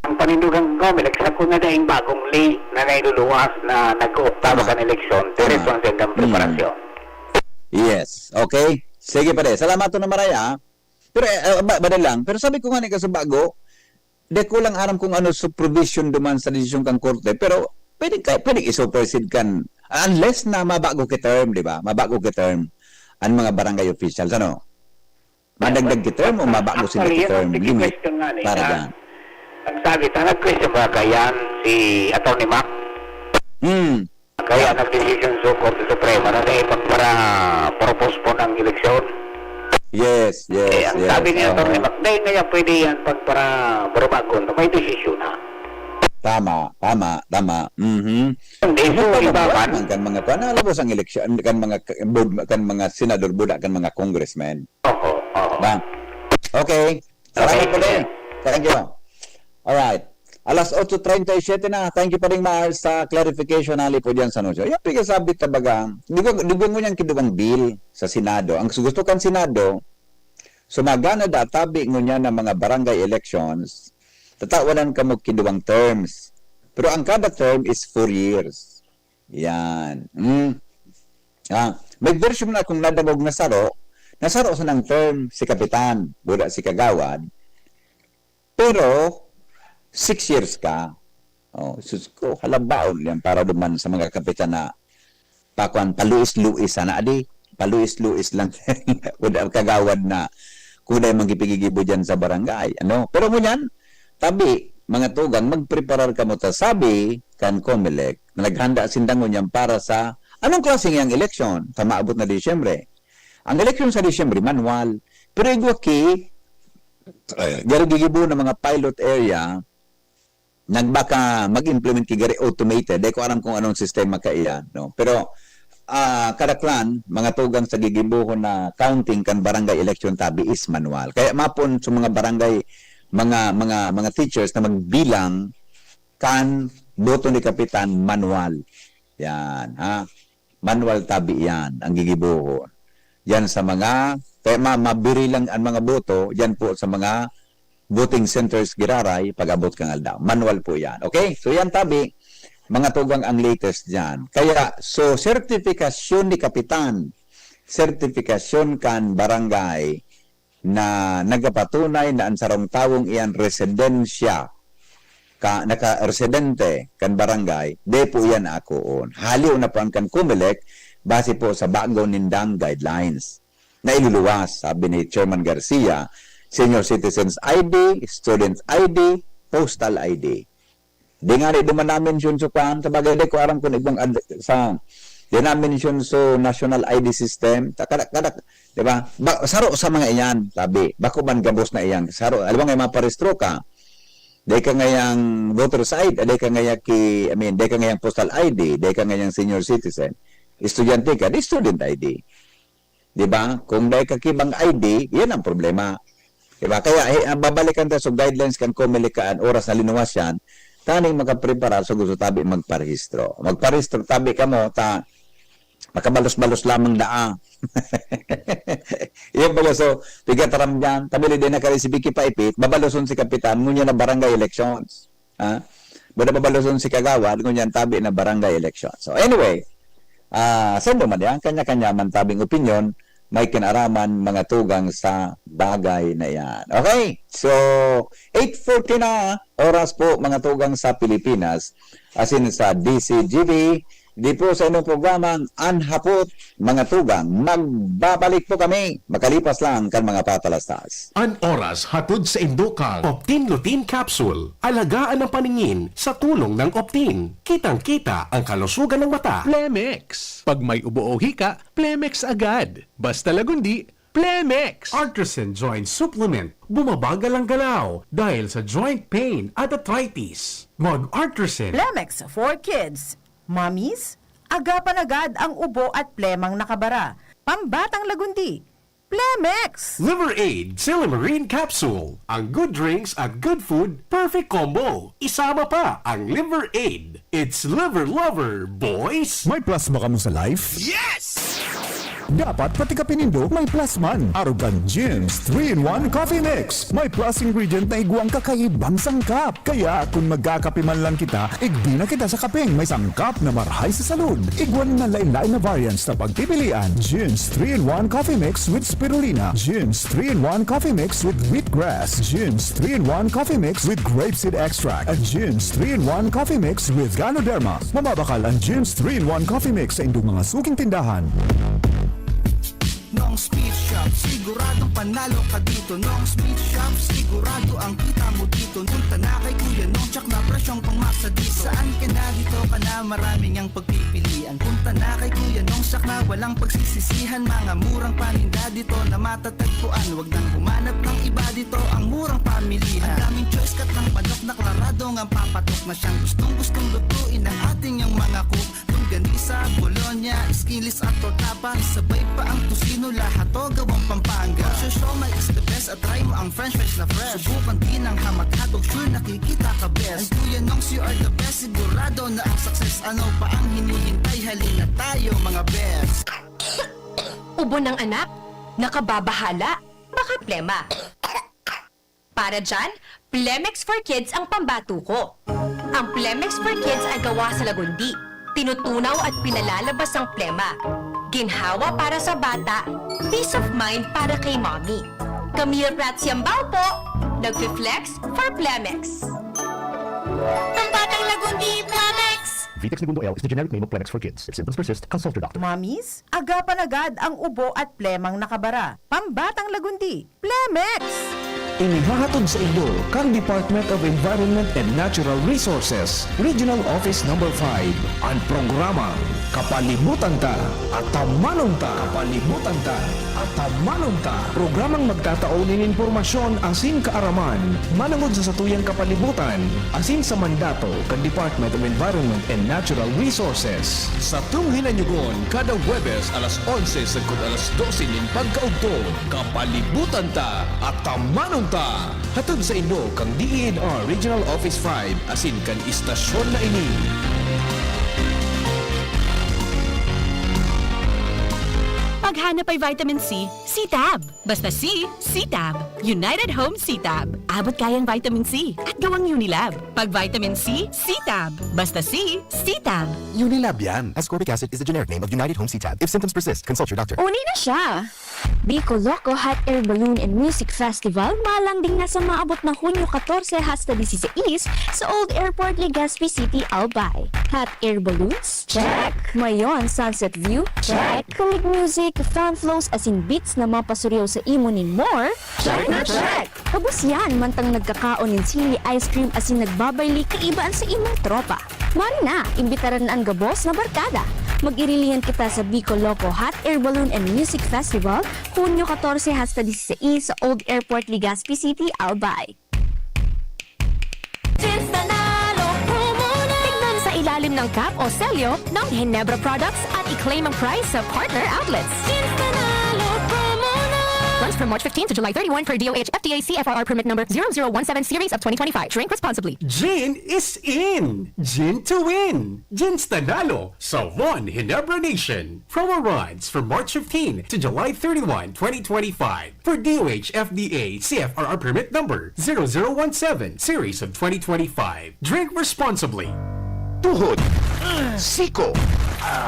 Ang panindugan ng Comelec, sa kuna daing bagong li na nailuluwas na nag-ooktawa Tama. kan eleksyon, Tama. diretso ang sendang Mm. preparasyon. Yes. Okay. Sige, pare. Salamat na maraya. Pero, eh, eh, ba, ba lang. Pero sabi ko nga ni ka sa bago, di ko lang aram kung ano sa provision duman sa desisyon kang korte. Pero pwede, ka, pwede i-supersede kan, unless na mabago ki term, di ba? Mabago ki term ang mga barangay officials, ano? Madagdag ki term o mabago sila Actually, ki yan ang term limit question nga ni, para na dyan? Nagsabi, ta nag-question ba yan si Attorney Mac? Hmm. Kaya Yeah. nag-decision so Korte Suprema na dapat para propose po ng eleksyon. Yes, yes, Eh, ang yes. sabi ni Attorney Oo. Mac, dahil nga yan pwede yan pag para Barbagon, may desisyon na. Tama, tama, tama. Mhm. Hindi, so, Buda, iba buda man. man kan mga kuan, nalabos ang eleksyon, kan mga k-, bud-, kan mga senador, buda, kan mga congressmen. Oo, oo. Ba? Okay. Salamat Okay, po din. sige. Thank you. Alright. Alas otso treinta y siete na. Thank you, Paring Mars, sa clarification na po dyan sa anunsyo. Yan, pigasabi ta baga, di ko, di ko ngunyan kiduwang bill sa Senado. Ang gusto kan Senado, sumagana da tabi ngunyan ng mga barangay elections, tatawanan kamo kiduwang terms. Pero ang kada term is four years. Yan. Mm. Ah, may version na akong nadangog na saro, na saro sa nang term si Kapitan, wala si Kagawad, pero six years ka. Oh, sus ko, halabaon yan para duman sa mga kapitan na pakuan, paluis-luis sana, adi. Paluis-luis lang. Wala Kagawad na kuday magkipigigibo dyan sa barangay. Ano? Pero ngunyan, tabi, mga tugang, magpreparar kamo ta. Sabi kan Comelec, na naghanda sinda ngunyan para sa anong klaseng yang eleksyon? Sa maabot na Disyembre. Ang eleksyon sa Disyembre, manual. Pero igwa ki, eh, garo gigibo na mga pilot area, nagbaka mag-implement ki gari automated. Di ko aram kung anong sistema kaiyan, no? Pero, ah, kadaklan, mga tugang sa gigibohon na counting kan barangay election tabi is manual. Kaya mapon sa mga barangay, mga, mga, mga teachers na magbilang kan boto ni Kapitan manual. Yan, ha? Manual tabi yan, ang gigibohon. Yan sa mga, kaya ma-, mabiri lang ang mga boto, yan po sa mga voting centers giraray, pag-abot kang aldaw. Manual po yan. Okay? So yan tabi, mga tugang ang latest dyan. Kaya, so, sertifikasyon ni Kapitan, sertifikasyon kan barangay na nagapatunay na ang sarong tawong iyan residensya, ka, naka-residente kan barangay, di po iyan akoon. Haliw na po ang kan Comelec, base po sa bago nindang guidelines na iluluwas, sabi ni Chairman Garcia, senior citizens I D, student I D, postal I D. Di nga rin duman na-mention sa kwan, sa bagay, di ko aram kung ibang ad-, sa, di na-mention sa national I D system, ta-, kada, kada, di ba? Ba, saro sa mga iyan, sabi, bako man gabos na iyan, saro, alam mo nga, maparehistro ka, di ka ngayang voter's I D, di ka ngaya ki, I mean, di ka ngayang postal I D, di ka ngayang senior citizen, estudyante ka, di student I D. Di ba? Kung dai ka kibang I D, yan ang problema. Di ba? Kaya, eh, ang babalikan ta sa guidelines kan Comelec kaan oras na linuwas yan, taning makapreparar sa gusto tabi magparehistro. Magparehistro tabi kamo, ta makabalos-balos lamang daa. Yan pala, so, pigataram dyan, tabili din na karisibi kipaipit, babaloson si Kapitan, ngunyan na barangay elections. Ha? Buda babaloson si Kagawad, ngunyan tabi na barangay election. So anyway, ah, sendo man yan, kanya-kanya man tabing opinyon, may kinaraman mga tugang sa bagay na yan. Okay? So, eight forty na, oras po mga tugang sa Pilipinas, asin sa D C G B, di po sa inyong programang An Hapot, mga tugang. Magbabalik po kami makalipas lang kan mga patalastas. An oras hatod sa indo kang Optin Lutein Capsule. Alagaan ang paningin sa tulong ng Optin. Kitang-kita ang kalusugan ng mata. Plemex. Pag may ubo o hika, Plemex agad. Basta Lagundi, Plemex. Artisan Joint Supplement. Bumabagal ang galaw dahil sa joint pain at arthritis. Mag Artisan. Plemex for Kids. Mommies, agapan agad ang ubo at plemang nakabara. Pambatang Lagundi. Plemex! Liver Aid, Silymarin Capsule. Ang good drinks at good food, perfect combo. Isama pa ang Liver Aid. It's Liver Lover, boys! May plasma kamo sa life? Yes! Dapat pati kape nindo may plus man. Arog kan Jim's three-in-one Coffee Mix. May plus ingredient na igwang kakaibang sangkap. Kaya kun magkakape man lang kita, igbi na kita sa kapeng may sangkap na marhay sa salud. Igwa nin lain-lain na variants na pagpipilian. Jim's three-in-one Coffee Mix with Spirulina. Jim's three-in-one Coffee Mix with Wheatgrass. Jim's three-in-one Coffee Mix with Grapeseed Extract. At Jim's three-in-one Coffee Mix with Ganoderma. Mababakal ang Jim's three-in-one Coffee Mix sa indong mga suking tindahan. Nong's Meat Shop, siguradong panalo ka dito. Nong's Meat Shop, sigurado ang kita mo dito. Punta na kay Kuya Nong, tsak na presyong pangmasa dito. Saan ka na, dito ka na, maraming ang pagpipilian. Punta na kay Kuya Nong, tsak na walang pagsisisihan. Mga murang paninda dito na matatagpuan. Wag nang humanap ng iba dito, ang murang pamilihan. Ang daming choice, kat ng manok na klaradong ang papatok na siyang gustong-gustong lutuin ng ating yang mga cook. Longganisa, bologna, skinless at torta pa. Isabay pa ang tocino, lahat to gawang Pampanga. Ang siomai is the best at try mo ang french fries na fresh. Subukan din ang hamak-hatok, sure nakikita ka best. And Kuya Nongs, you are the best, sigurado na ang success. Ano pa ang hinihintay? Halina tayo, mga best. Ubo ng anak? Nakababahala? Baka plema. Para dyan, Plemex for Kids ang pambato ko. Ang Plemex for Kids ay gawa sa lagundi. Tinutunaw at pinalalabas ang plema. Ginhawa para sa bata, peace of mind para kay mommy. Camille Prats Yambao po, nagfi-flex for Plemex. Ang batang lagundi, Plemex! Vitex Negundo L is the generic name of Plemex for Kids. If symptoms persist, consult your doctor. Mommies, agapan agad ang ubo at plemang nakabara. Pambatang lagundi, Plemex! Inihahatod saindo kan Department of Environment and Natural Resources, Regional Office Number five, an programang Kapalibutan Ta, Atamanon Ta. Kapalibutan Ta, Atamanon Ta. Programang magtatao nin impormasyon asin kaaraman manongod sa satuyang kapalibutan asin sa mandato kan Department of Environment and Natural Resources. Satong hinanyugon kada Huwebes alas onse sagkod alas dose nin pagkaugto. Kapalibutan Ta, Atamanon Ta. Hatod saindo kan D E N R Regional Office five asin kan istasyon na ini. Paghanap ay vitamin C, C-Tab. Basta C, C-Tab. United Home C-Tab. Abot kaya ang vitamin C at gawang Unilab. Pag vitamin C, C-Tab. Basta C, C-Tab. Unilab yan. Ascorbic acid is the generic name of United Home C-Tab. If symptoms persist, consult your doctor. Uni na siya! Bico Loco Hot Air Balloon and Music Festival malanding na sa maabot na Hunyo katorse hasta disisais sa Old Airport, Legazpi City, Albay. Hot air balloons? Check! Mayon Sunset View? Check! Kalig music, fan flows asin beats na mapasuryaw sa imo nin more? Check na check! Kabos yan, mantang nagkakaon nin sili ice cream asin nagbabayli kaiba an sa imong tropa. Mari na, imbitaran na an gabos na barkada. Mag-irilihan kita sa Bico Loco Hot Air Balloon and Music Festival, Hunyo katorse hasta disisais sa Old Airport, Legazpi City, Albay. Jeans Nanalo Promo na! Tignan sa ilalim ng cap o selyo ng Ginebra products at i-claim ang prize sa partner outlets. Jeans Nanalo Promo na! Runs from March fifteen to July thirty-one per D O H F T A C F R R permit number zero zero one seven series of twenty twenty-five. Drink responsibly. Gin is in! Gin to win! Jeans Nanalo sa One Ginebra Nation. Promo runs from March fifteen to July thirty-one, twenty twenty-five. For D O H F D A C F R R permit number zero zero one seven series of twenty twenty-five. Drink responsibly. Tuhod, siko,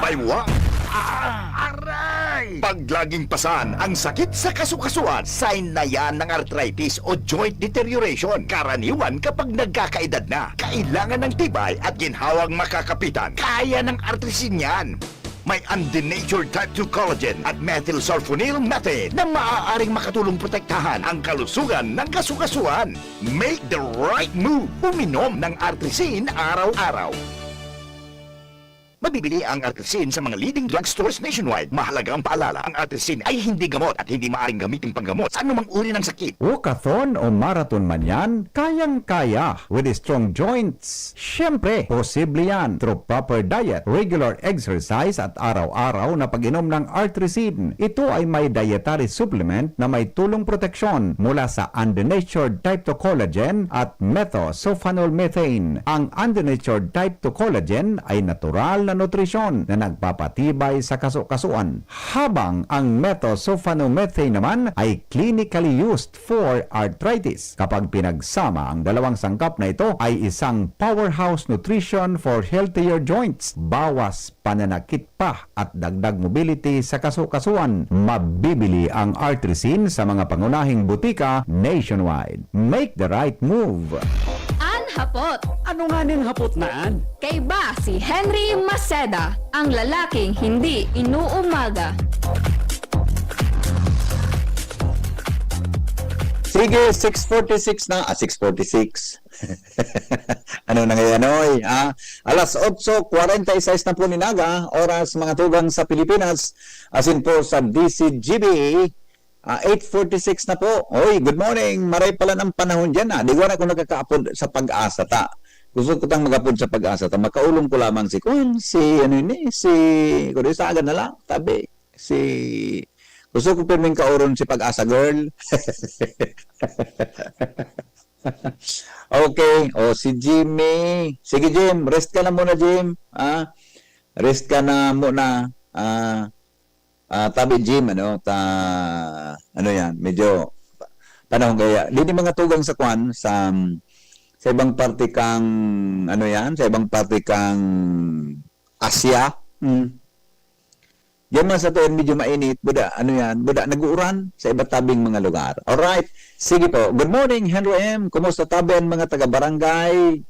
baywa, aray! Pag laging pasan ang sakit sa kasukasuan, sign na yan ng arthritis o joint deterioration, karaniwan kapag nagkakaedad na. Kailangan ng tibay at ginhawang makakapitan. Kaya ng Artrisin yan. May undenatured type two collagen at methylsulfonyl methane na maaaring makatulong protektahan ang kalusugan ng kasukasuan. Make the right move. Uminom ng Artrisin araw-araw. Mabibili ang Artrisin sa mga leading drugstores nationwide. Mahalaga ang paalala, ang Artrisin ay hindi gamot at hindi maaaring gamitin panggamot sa anumang uri ng sakit. Walkathon o marathon man yan, kayang-kaya with strong joints. Siyempre, posible yan through proper diet, regular exercise at araw-araw na pag-inom ng Artrisin. Ito ay may dietary supplement na may tulong proteksyon mula sa undenatured type two collagen at methosulfonol methane. Ang undenatured type two collagen ay natural na nutrisyon na nagpapatibay sa kaso-kasuan, habang ang methosulfonomethane naman ay clinically used for arthritis. Kapag pinagsama, ang dalawang sangkap na ito ay isang powerhouse nutrition for healthier joints, bawas pananakit pa at dagdag mobility sa kaso-kasuan. Mabibili ang Artrisin sa mga pangunahing butika nationwide. Make the right move! An Hapot. Ano nga ning hapot na an? Kaiba si Henry Maceda, ang lalaking hindi inuumaga. Sige, six forty-six na. Ah, six forty-six. Ano na ngayon, oy? Ah, alas otso kwarenta y seis na po ni Naga, oras mga tugang sa Pilipinas, asin po sa D C G B, ah, eight forty-six na po. Oy, good morning. Maray pala ng panahon dyan, ah. Di wala ko nakakaapod sa pag-asa ta. Gusto ko tang mag-apod sa pag-asa ta. Makaulong ko lamang si Kwan, si ano yun eh, si Kuya Saga na lang, tabi. Si, gusto ko pirming kauron si Pag-asa Girl. Okay, o si Jimmy. Sige, Jim, rest ka na muna, Jim. Ah, rest ka na muna. Ah, ah, tabi, Jim, ano, ta, ano yan, medyo panahon kaya. Di ni mga tugang sa kwan, sa, sa ibang parte kang, ano yan, sa ibang parte kang Asia. Hmm. Diyan man sa tuon, medyo mainit, buda, ano yan, buda, nag-uuran sa iba't tabing mga lugar. Alright, sige po. Good morning, Henry M. Kumusta tabi ang mga taga-barangay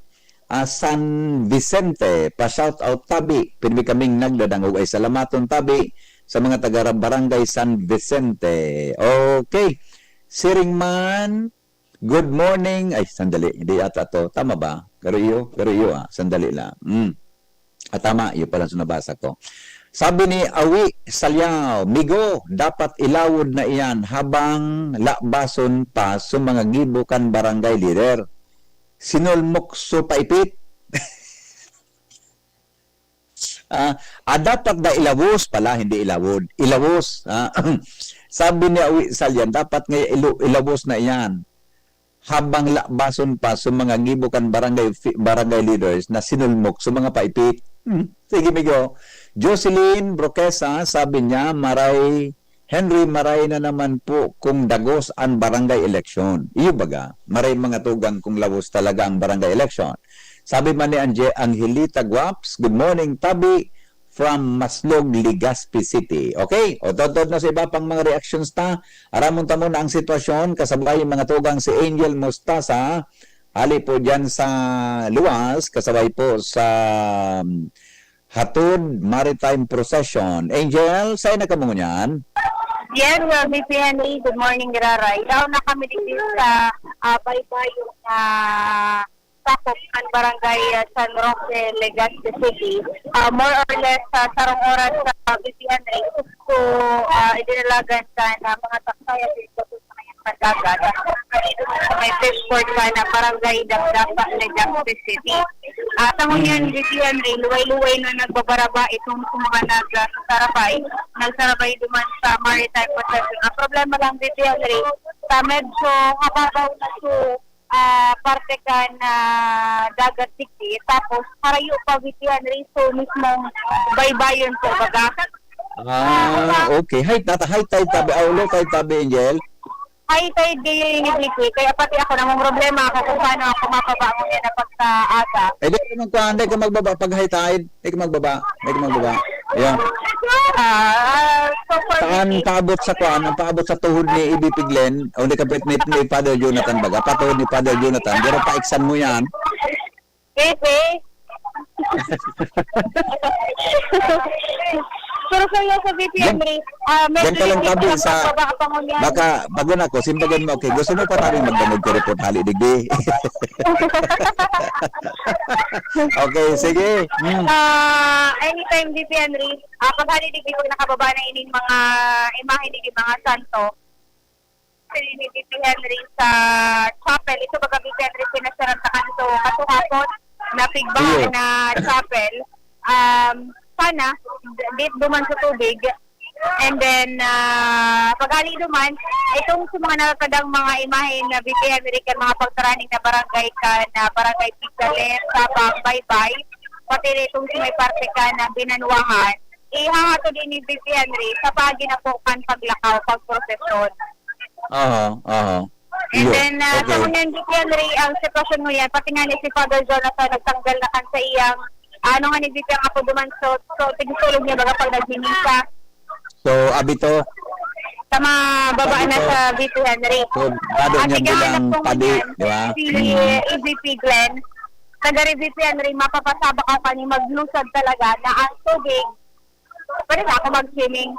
ah, San Vicente? Pa-shout out tabi. Pirmi kaming nagdadangog ay salamaton tabi sa mga taga-barangay San Vicente. Okay. Siring man, good morning. Ay, sandali. Hindi yata to. Tama ba? Pero iyo, pero iyo ah. Sandali lang. Mm. Ah, tama, yun pala sa nabasa ko. Sabi ni Awi Salyao, "Migo, dapat ilawod na iyan habang lakbason pa sa mga gibo kan barangay leader. Sinulmok so paipit." Ah, ah, dapat na ilawos pala, hindi ilawod. Ilawos. Ah, sabi ni Awi Salyan, dapat nga ilo- ilawos na iyan habang lakbason pa sa mga gibo kan barangay fi- barangay leaders na sinulmok sa mga paipit. Hmm. Sige, migo. Jocelyn Broquesa, sabi niya, maray, Henry, maray na naman po kung dagos an barangay election. Iyo baga, maray mga tugang kung lawos talaga ang barangay election. Sabi man ni Anje- Angelita Guaps, "Good morning, tabi from Maslog, Legazpi City." Okay, o totod na sa iba pang mga reactions ta. Aramon ta muna ang sitwasyon, kasabay mga tugang si Angel Mostasa, hali po dyan sa luwas, kasabay po sa um, Hatod Maritime Procession. Angel, saan na kamo niyan? Yes, uh, B P N A, good morning, Raray. Yaw na kami dito sa uh, Baybayon na sakop kan Barangay uh, San Roque, Legazpi City. Uh, more or less, uh, sarong oras sa uh, B P N A, so uh, idinalagan sa na mga taksay at ito sa kanyang pandagat. May fish port sa na Barangay Dagdapa, Legazpi City. At ang unyan, B P N A, luway-luway na nagbabaraba itong sa mga nag, uh, sarabay, nagsarabay duman sa maritime possession. Ang problema lang, B P N A, sa medyo hababaw na so, ah, parte kan dagat digdi, tapos harayo pa, B P N A, so mismong baybayon po, baga. Ah, okay. High, tata, high tide tabi. Ah, low tide tabi, Angel. High tide kayo yung ibigay. Kaya pati ako, namang problema ako kung paano ako mapaba ngunyan na pagkaaga. Eh, di ka naman kuhan, di ka magbaba pag high tide. Di ka magbaba. Di ka magbaba. Yeah. Ah, so for Saan me, paabot sa kuan, ang paabot sa tuhod ni Ibi Piglen, o ni Kapit ni, ni Father Jonathan baga, patuhod ni Father Jonathan, pero paiksan mo yan. Kasi, Pero seryoso, V P Diyan, Henry, ah, medyo diyan ka lang dikit tabi ang sa, pagbaba pa ngunyan. Baka, bago na ako, simbagan mo, okay, gusto mo pa tayo magdangog ka report hali, digdi? Okay, sige. Hmm. Ah, anytime, V P Henry, ah, pag hali, digdi, pag nakababa na ining mga imahe ni mga santo, ni V P Henry sa chapel. Ito baga V P Henry, pinasyaran ta kanto kasuhapon na pigbahan Iyo. na chapel. Um, sana, di duman sa tubig. And then, ah, paghali duman, itong sa mga natatandang mga imahe na V P Henry kan mga pagtaraning na barangay kan, ah, barangay Pigalet, Sabang, Baybay, pati na itong sa may parte kan, ah, Binanwahan, ihahatod ini V P Henry sa paagi na po kan paglakaw, pagprosesyon. Aha, aha. And Iyo. then, ah, sa Okay. ngunyan, V P Henry, ang sitwasyon ngunyan, pati nga ni si Father Jonathan, nagtanggal na kan sa iyang, ano nga ni V P ang apo duman, so, so, tigsulog niya, baga pag nagmimisa. So, abito. Sa mababa Abito. na sa V P Henry. So, bado At niya ikaw, bilang anak ko padi, ngunyan, di ba? si Mm. E V P Glenn, taga V P Henry, mapapasabak ako kani maglusad talaga na ang tubig. Pwede ba ako mag-swimming?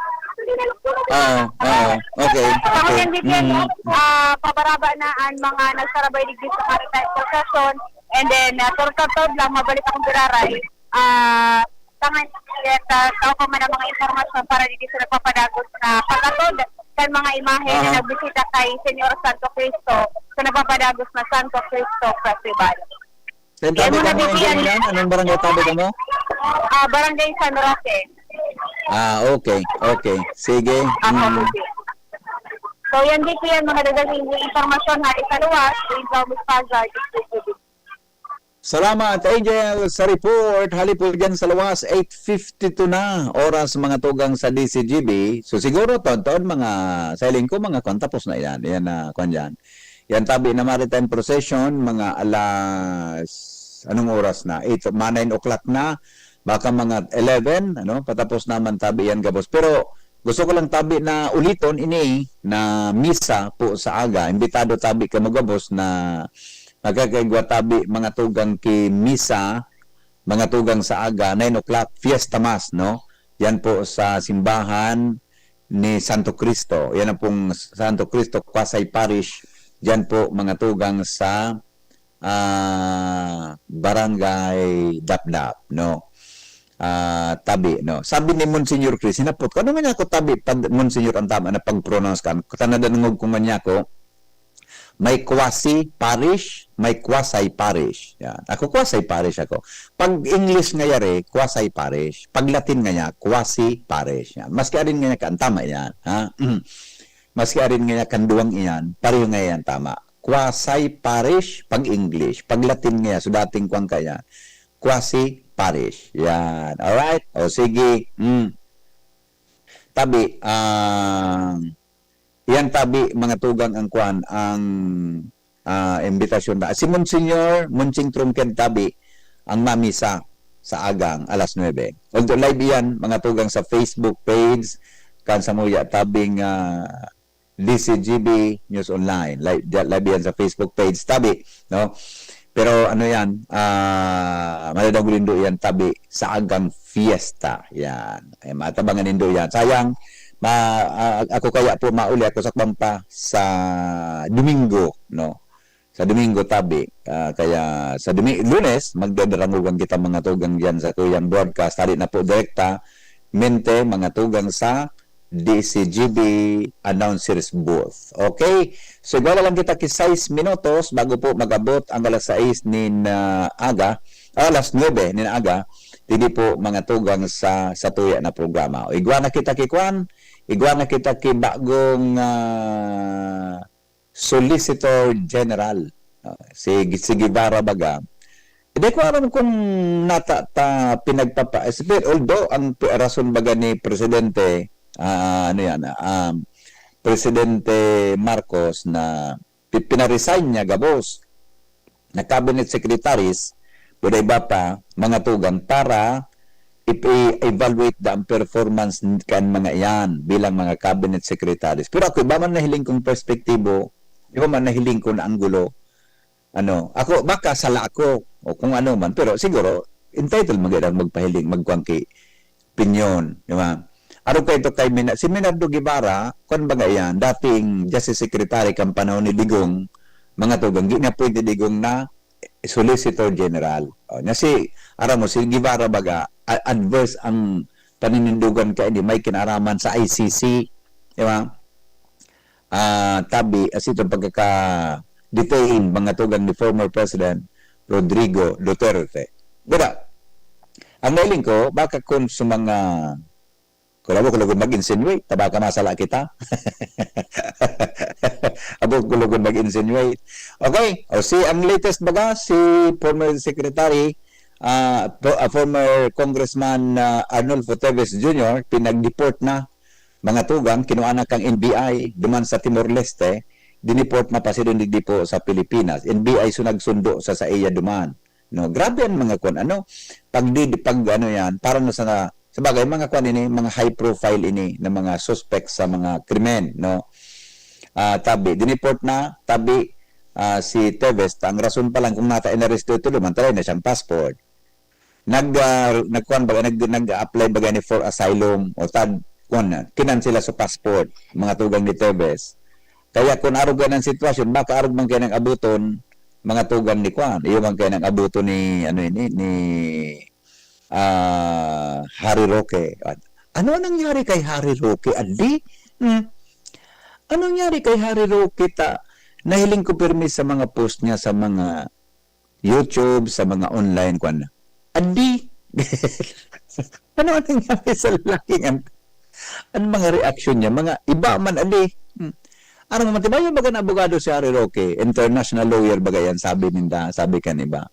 Oo, oo. Okay, Sa okay. akin, V P N, Mm. ah, pabaraba na ang mga nagsarabay digdi sa maritime procession. And then, ah, tortatod lang, mabalik akong giraray. Ah, tangan, yes, ah, tao pa man ang mga impormasyon para digdi sa nagpapadagos na pag-atod kan mga imahe na Aha. nagbisita kay Señor Santo Cristo sa nagpapadagos na Santo Cristo Festival. Saan Yan tabi muna, ka mo, V P N. Angel, yan? Anong barangay tabi ka mo? Ah, Barangay San Roque. Ah, okay, okay. Sige. Ako, Mm. V P N. So, yan, V P N, mga dadaling impormasyon hali sa luwas, Angel Mispazar, Distrito Big. Salamat, Angel, sa report. Hali po dyan sa luwas, eight fifty-two na. Oras, mga tugang sa D C G B. So, siguro, Tonton, mga, sa hiling ko, mga kwan, tapos na yan. Yan na, kwan dyan. Yan tabi na maritime procession, mga alas, anong oras na? Eight, mga nine o'clock na, baka mga eleven, ano? Patapos naman tabi yan, gabos. Pero gusto ko lang tabi na uliton ini na misa po sa aga. Imbitado tabi kamo gabos na makakaigwa tabi mga tugang ki misa, mga tugang sa aga, nine o'clock, Fiesta Mass, no? Yan po sa simbahan ni Santo Cristo. Yan ang pong Santo Cristo Quasi Parish. Diyan po, mga tugang sa, ah, Barangay Dapdap, no? Ah, tabi, no? Sabi ni Monsignor Chris, hinapot ko, "Ano nga niya ako tabi, pag Monsignor ang tama na pag-pronounce ka?" Kata nadangog ko nga niya ako, may quasi parish, may quasi parish. Yan. Ako, quasi parish ako. Pag English nga yari, quasi parish. Pag Latin nga niya, quasi parish. Yan. Maski arin nga niya, kan tama yan. Ha? Maski arin nga niya, kan duwang iyan, pareho nga yan, tama. Quasi parish, pag English. Pag Latin nga yan, so dating kwan ka yan. Quasi parish. Yan. Alright? O, sige. Mm. Tabi, ah, Iyan tabi, mga tugang, ang kwan, ang, ah, imbitasyon na. Si Monsignor Monching Trungked tabi ang mamisa sa agang alas nuebe. Although live iyan, mga tugang, sa Facebook page, kan samuya tabing, ah, D C G B News Online. Live, live iyan sa Facebook page tabi, no? Pero ano yan, ah, madadagol nindo yan tabi sa agang fiesta. Yan. Ay, matabangan nindo yan. Sayang, ma, ah, ako kaya po, mauli ako sa kwampa sa Domingo, no? Sa Domingo tabi. Ah, kaya sa Domi-, Lunes, magdadarangugan kita, mga tugang, diyan sa kuyang broadcast. Hali na po direkta, mente, mga tugang, sa D C G B announcers booth. Okay? So, igwa na lang kita ki sais minutos bago po mag-abot ang alas sais nin, ah, aga, ah, alas nuebe nin aga, didi po, mga tugang, sa, sa tuya na programa. O, igwa na kita ki kwan, igwa na kita ki bagong, ah, Solicitor General, ah, si, si Guevara baga. Hindi ko alam kung nata ta pinagpapa-, although ang p-, rason baga ni Presidente, ah, ano yan, ah, um, Presidente Marcos na pi-, pinaresign niya gabos na cabinet secretaries, pero iba pa, mga tugang, para i-, i-evaluate da ang performance n-, kan mga iyan bilang mga cabinet secretaries. Pero ako, iba man nahiling kong perspektibo, iba man nahiling ko na anggulo. Ano, ako, baka sala ako, o kung ano man, pero siguro, entitled man gid ang magpahiling, magkuwang ki opinyon, di ba? Arog kaito kay Mina-, si Minardo Guevara, kwan baga yan, dating Justice Secretary kan panahon ni Digong, mga tugang, ginapoint ni Digong na Solicitor General. O, nya si, aram mo, si Guevara baga, a-, adverse ang paninindogan kaini, may kinaraman sa I C C, di ba? Ah, tabi, as ito pagkaka-detain, mga tugang ni former President Rodrigo Duterte. Pero, ang nailing ko, baka kung sa mga Kung abo ko lugod mag-insinuate, ta baka masala kita. Abo ko lugod mag-insinuate. Okay, o si ang latest baga, si former secretary, ah, po- ah, former Congressman ah, Arnulfo Teves Junior, pinag-deport na mga tugang, kinuha na kang N B I, duman sa Timor-Leste, dineport na pa sila digdi po sa Pilipinas. N B I so nagsundo sa sa iya duman. No, grabe ang mga kwan, ano, pag di, pag ano yan, parang nasa, sa bagay, mga kwan ini, mga high profile ini na mga suspect sa mga krimen, no? Ah, tabi, dineport na, tabi, ah, si Teves, ang rason pa lang kung nata inaresto ito, duman, taray na siyang passport. Nag, ah, nagkuan baga, nag, nag-apply baga ni for asylum, o tag, kuan na, kinansela sa passport, mga tugang ni Teves. Kaya kung arog ang sitwasyon, baka arog man kayo nang abuton, mga tugang ni kuan, iyo man kayo nang abuton ni, ano ini, ni, ah, Harry Roque. At, ano ang nangyari kay Harry Roque, adi? Hmm. Ano nangyari kay Harry Roque ta? Nahiling ko pirmi sa mga post niya sa mga YouTube, sa mga online, kuwan na. Adi! Ano ang nangyari sa lalaking an-, ang mga reaksyon niya? Mga iba man, adi. Hmm. Ano mo, matibay yung baga na abogado si Harry Roque, international lawyer baga yan, sabi ninda, sabi kan iba.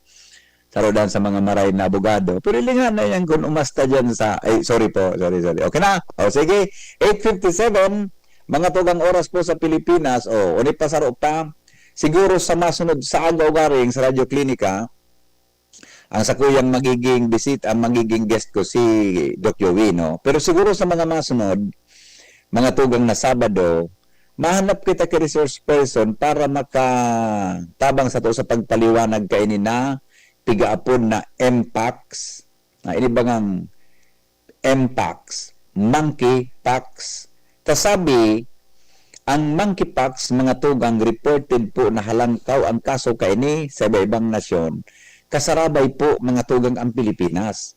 Sarudan sa mga maray na abogado. Pero ilingan na yan kung umasta dyan sa, ay, sorry po, sorry, sorry. Okay na? O, sige. Eight fifty-seven, mga tugang oras po sa Pilipinas. O, uni pa, saro pa. Siguro sa masunod sa aga o garing sa Radyo Klinika, ang sakuyang magiging bisita, ang magiging guest ko si Doc Joey, no? Pero siguro sa mga masunod, mga tugang na Sabado, mahanap kita ki resource person para makatabang sato sa pagpaliwanag kaini na pigaapod na M-Pox. Ah, ini bangang M-Pox, monkeypox. Kasabi, ang monkeypox, mga tugang, reported po na halangkaw ang kaso kaini sa iba-ibang nasyon. Kasarabay po, mga tugang, ang Pilipinas.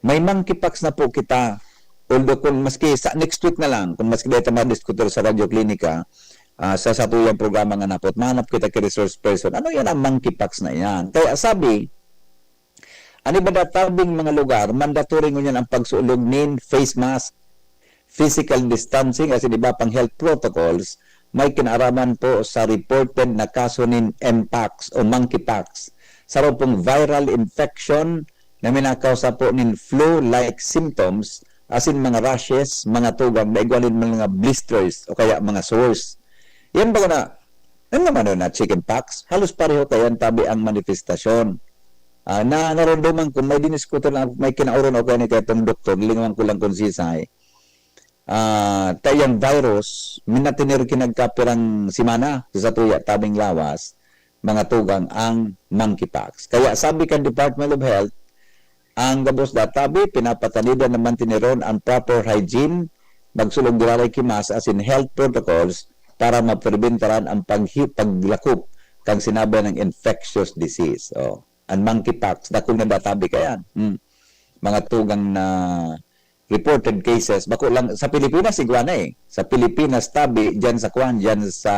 May monkeypox na po kita. Although kung maski sa next week na lang, kung maski dahil ta madiskutir sa Radyo Klinika, ah, sa satuyang programa nga napot, mahanap kita ki resource person. Ano yan ang monkeypox na yan? Kaya sabi, an iba da tabing mga lugar, mandatory ngunyan ang pagsulog nin face mask, physical distancing, asin iba pang health protocols, may kinaaraman po sa reported na kaso nin M-Pox o monkeypox. Saro pong viral infection na minakausa po nin flu-like symptoms, asin mga rashes, mga tugang na igwa nin mga blisters o kaya mga sores. Yan baga na, ano naman na chicken pox? Halos pareho kaya ang tabi ang manifestasyon. Ah, na narunduman ko, may diniskuto lang, may kinauron ako ni kay tong doktor, lingawan ko lang kung sisay. Ah, kayang virus, minatinir kinagkapirang simana sa satuya tabing lawas, mga tugang ang monkeypox. Kaya sabi kan Department of Health, ang gabos da tabi, pinapatanidan naman tiniron ang proper hygiene, magsulog giraray ki mask asin health protocols para mapreventaran ang paghi-, paglakop kang sinabi ng infectious disease. Oh, ang monkeypox, dakul na databi kayan. Hmm. Mga tugang na reported cases, bako lang sa Pilipinas, igwa na eh. Sa Pilipinas, tabi, dyan sa kwan, dyan sa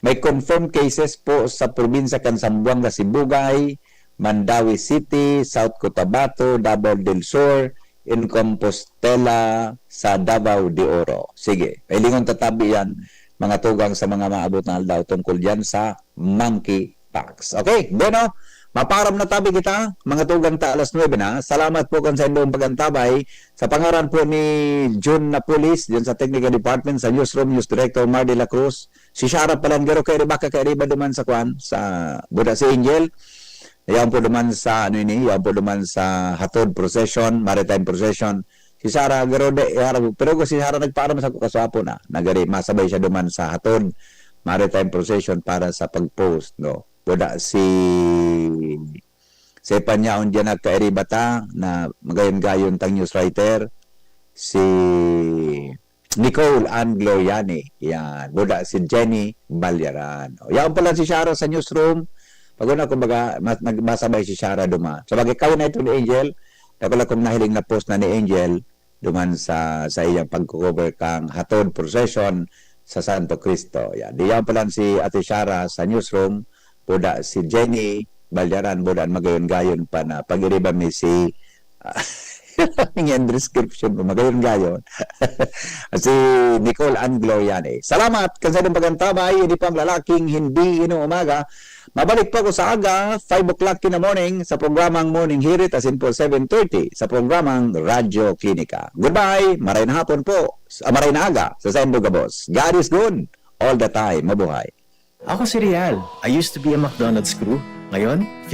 may confirmed cases po sa probinsya kan Zamboanga, Sibugay, Mandaue City, South Cotabato, Davao del Sur, in Compostela, sa Davao de Oro. Sige, kailingon tatabi yan, mga tugang sa mga maabot na aldaw tungkol dyan sa monkeypox. Okay, bueno, maparam na tabi kita, mga tugang ta alas nuebe na. Salamat po kan sa indong pagantabay. Sa pangaran po ni Jun Napolis, dyan sa Technical Department, sa Newsroom, News Director Mar de la Cruz, si Shara Palangero, kay Riba, kay Riba duman sa kwan, sa Buda si Angel. Yaon po duman sa, ano ini, yaon po duman sa Hatod Procession, Maritime Procession. Si Shara, garo de, Shara, pero ko si Shara nagpaaram sa ko kaswapo na. Nagari, masabay siya duman sa Hatod, Maritime Procession para sa pag-post, no? Buda si, sa ipanyaon dyan nagkairibata na magayon-gayon tang news writer. si Nicole Ann Gloriani. Yan. Buda si Jenny Balyaran. O, yaon pa lang si Shara sa newsroom. Pag una, kumbaga, mas, nagbasabay si Shara duman. So, mag-ikaw na ito ni Angel. Dakula kong nahiling na post na ni Angel duman sa, sa iyang pagko-cover kang Hatod Procession sa Santo Cristo. Yan. Di yaon pa lang si Ate Shara sa newsroom. Buda si Jenny Balyaran, buda magayon-gayon pa na pag-iriba mi si, ah, yung description ko, magayon-gayon. Si Nicole Ann Gloriani. Salamat kan sa inyong pag-antabay, ini pang lalaking hindi inuumaga. Mabalik po ako sa aga, five o'clock in the morning, sa programang Morning Hirit, asin po seven thirty, sa programang Radyo Klinika. Goodbye, maray na hapon po, ah, maray na aga, sa Sendo Gabos. God is good, all the time. Mabuhay. Ako si Real. I used to be a McDonald's crew. Ngayon,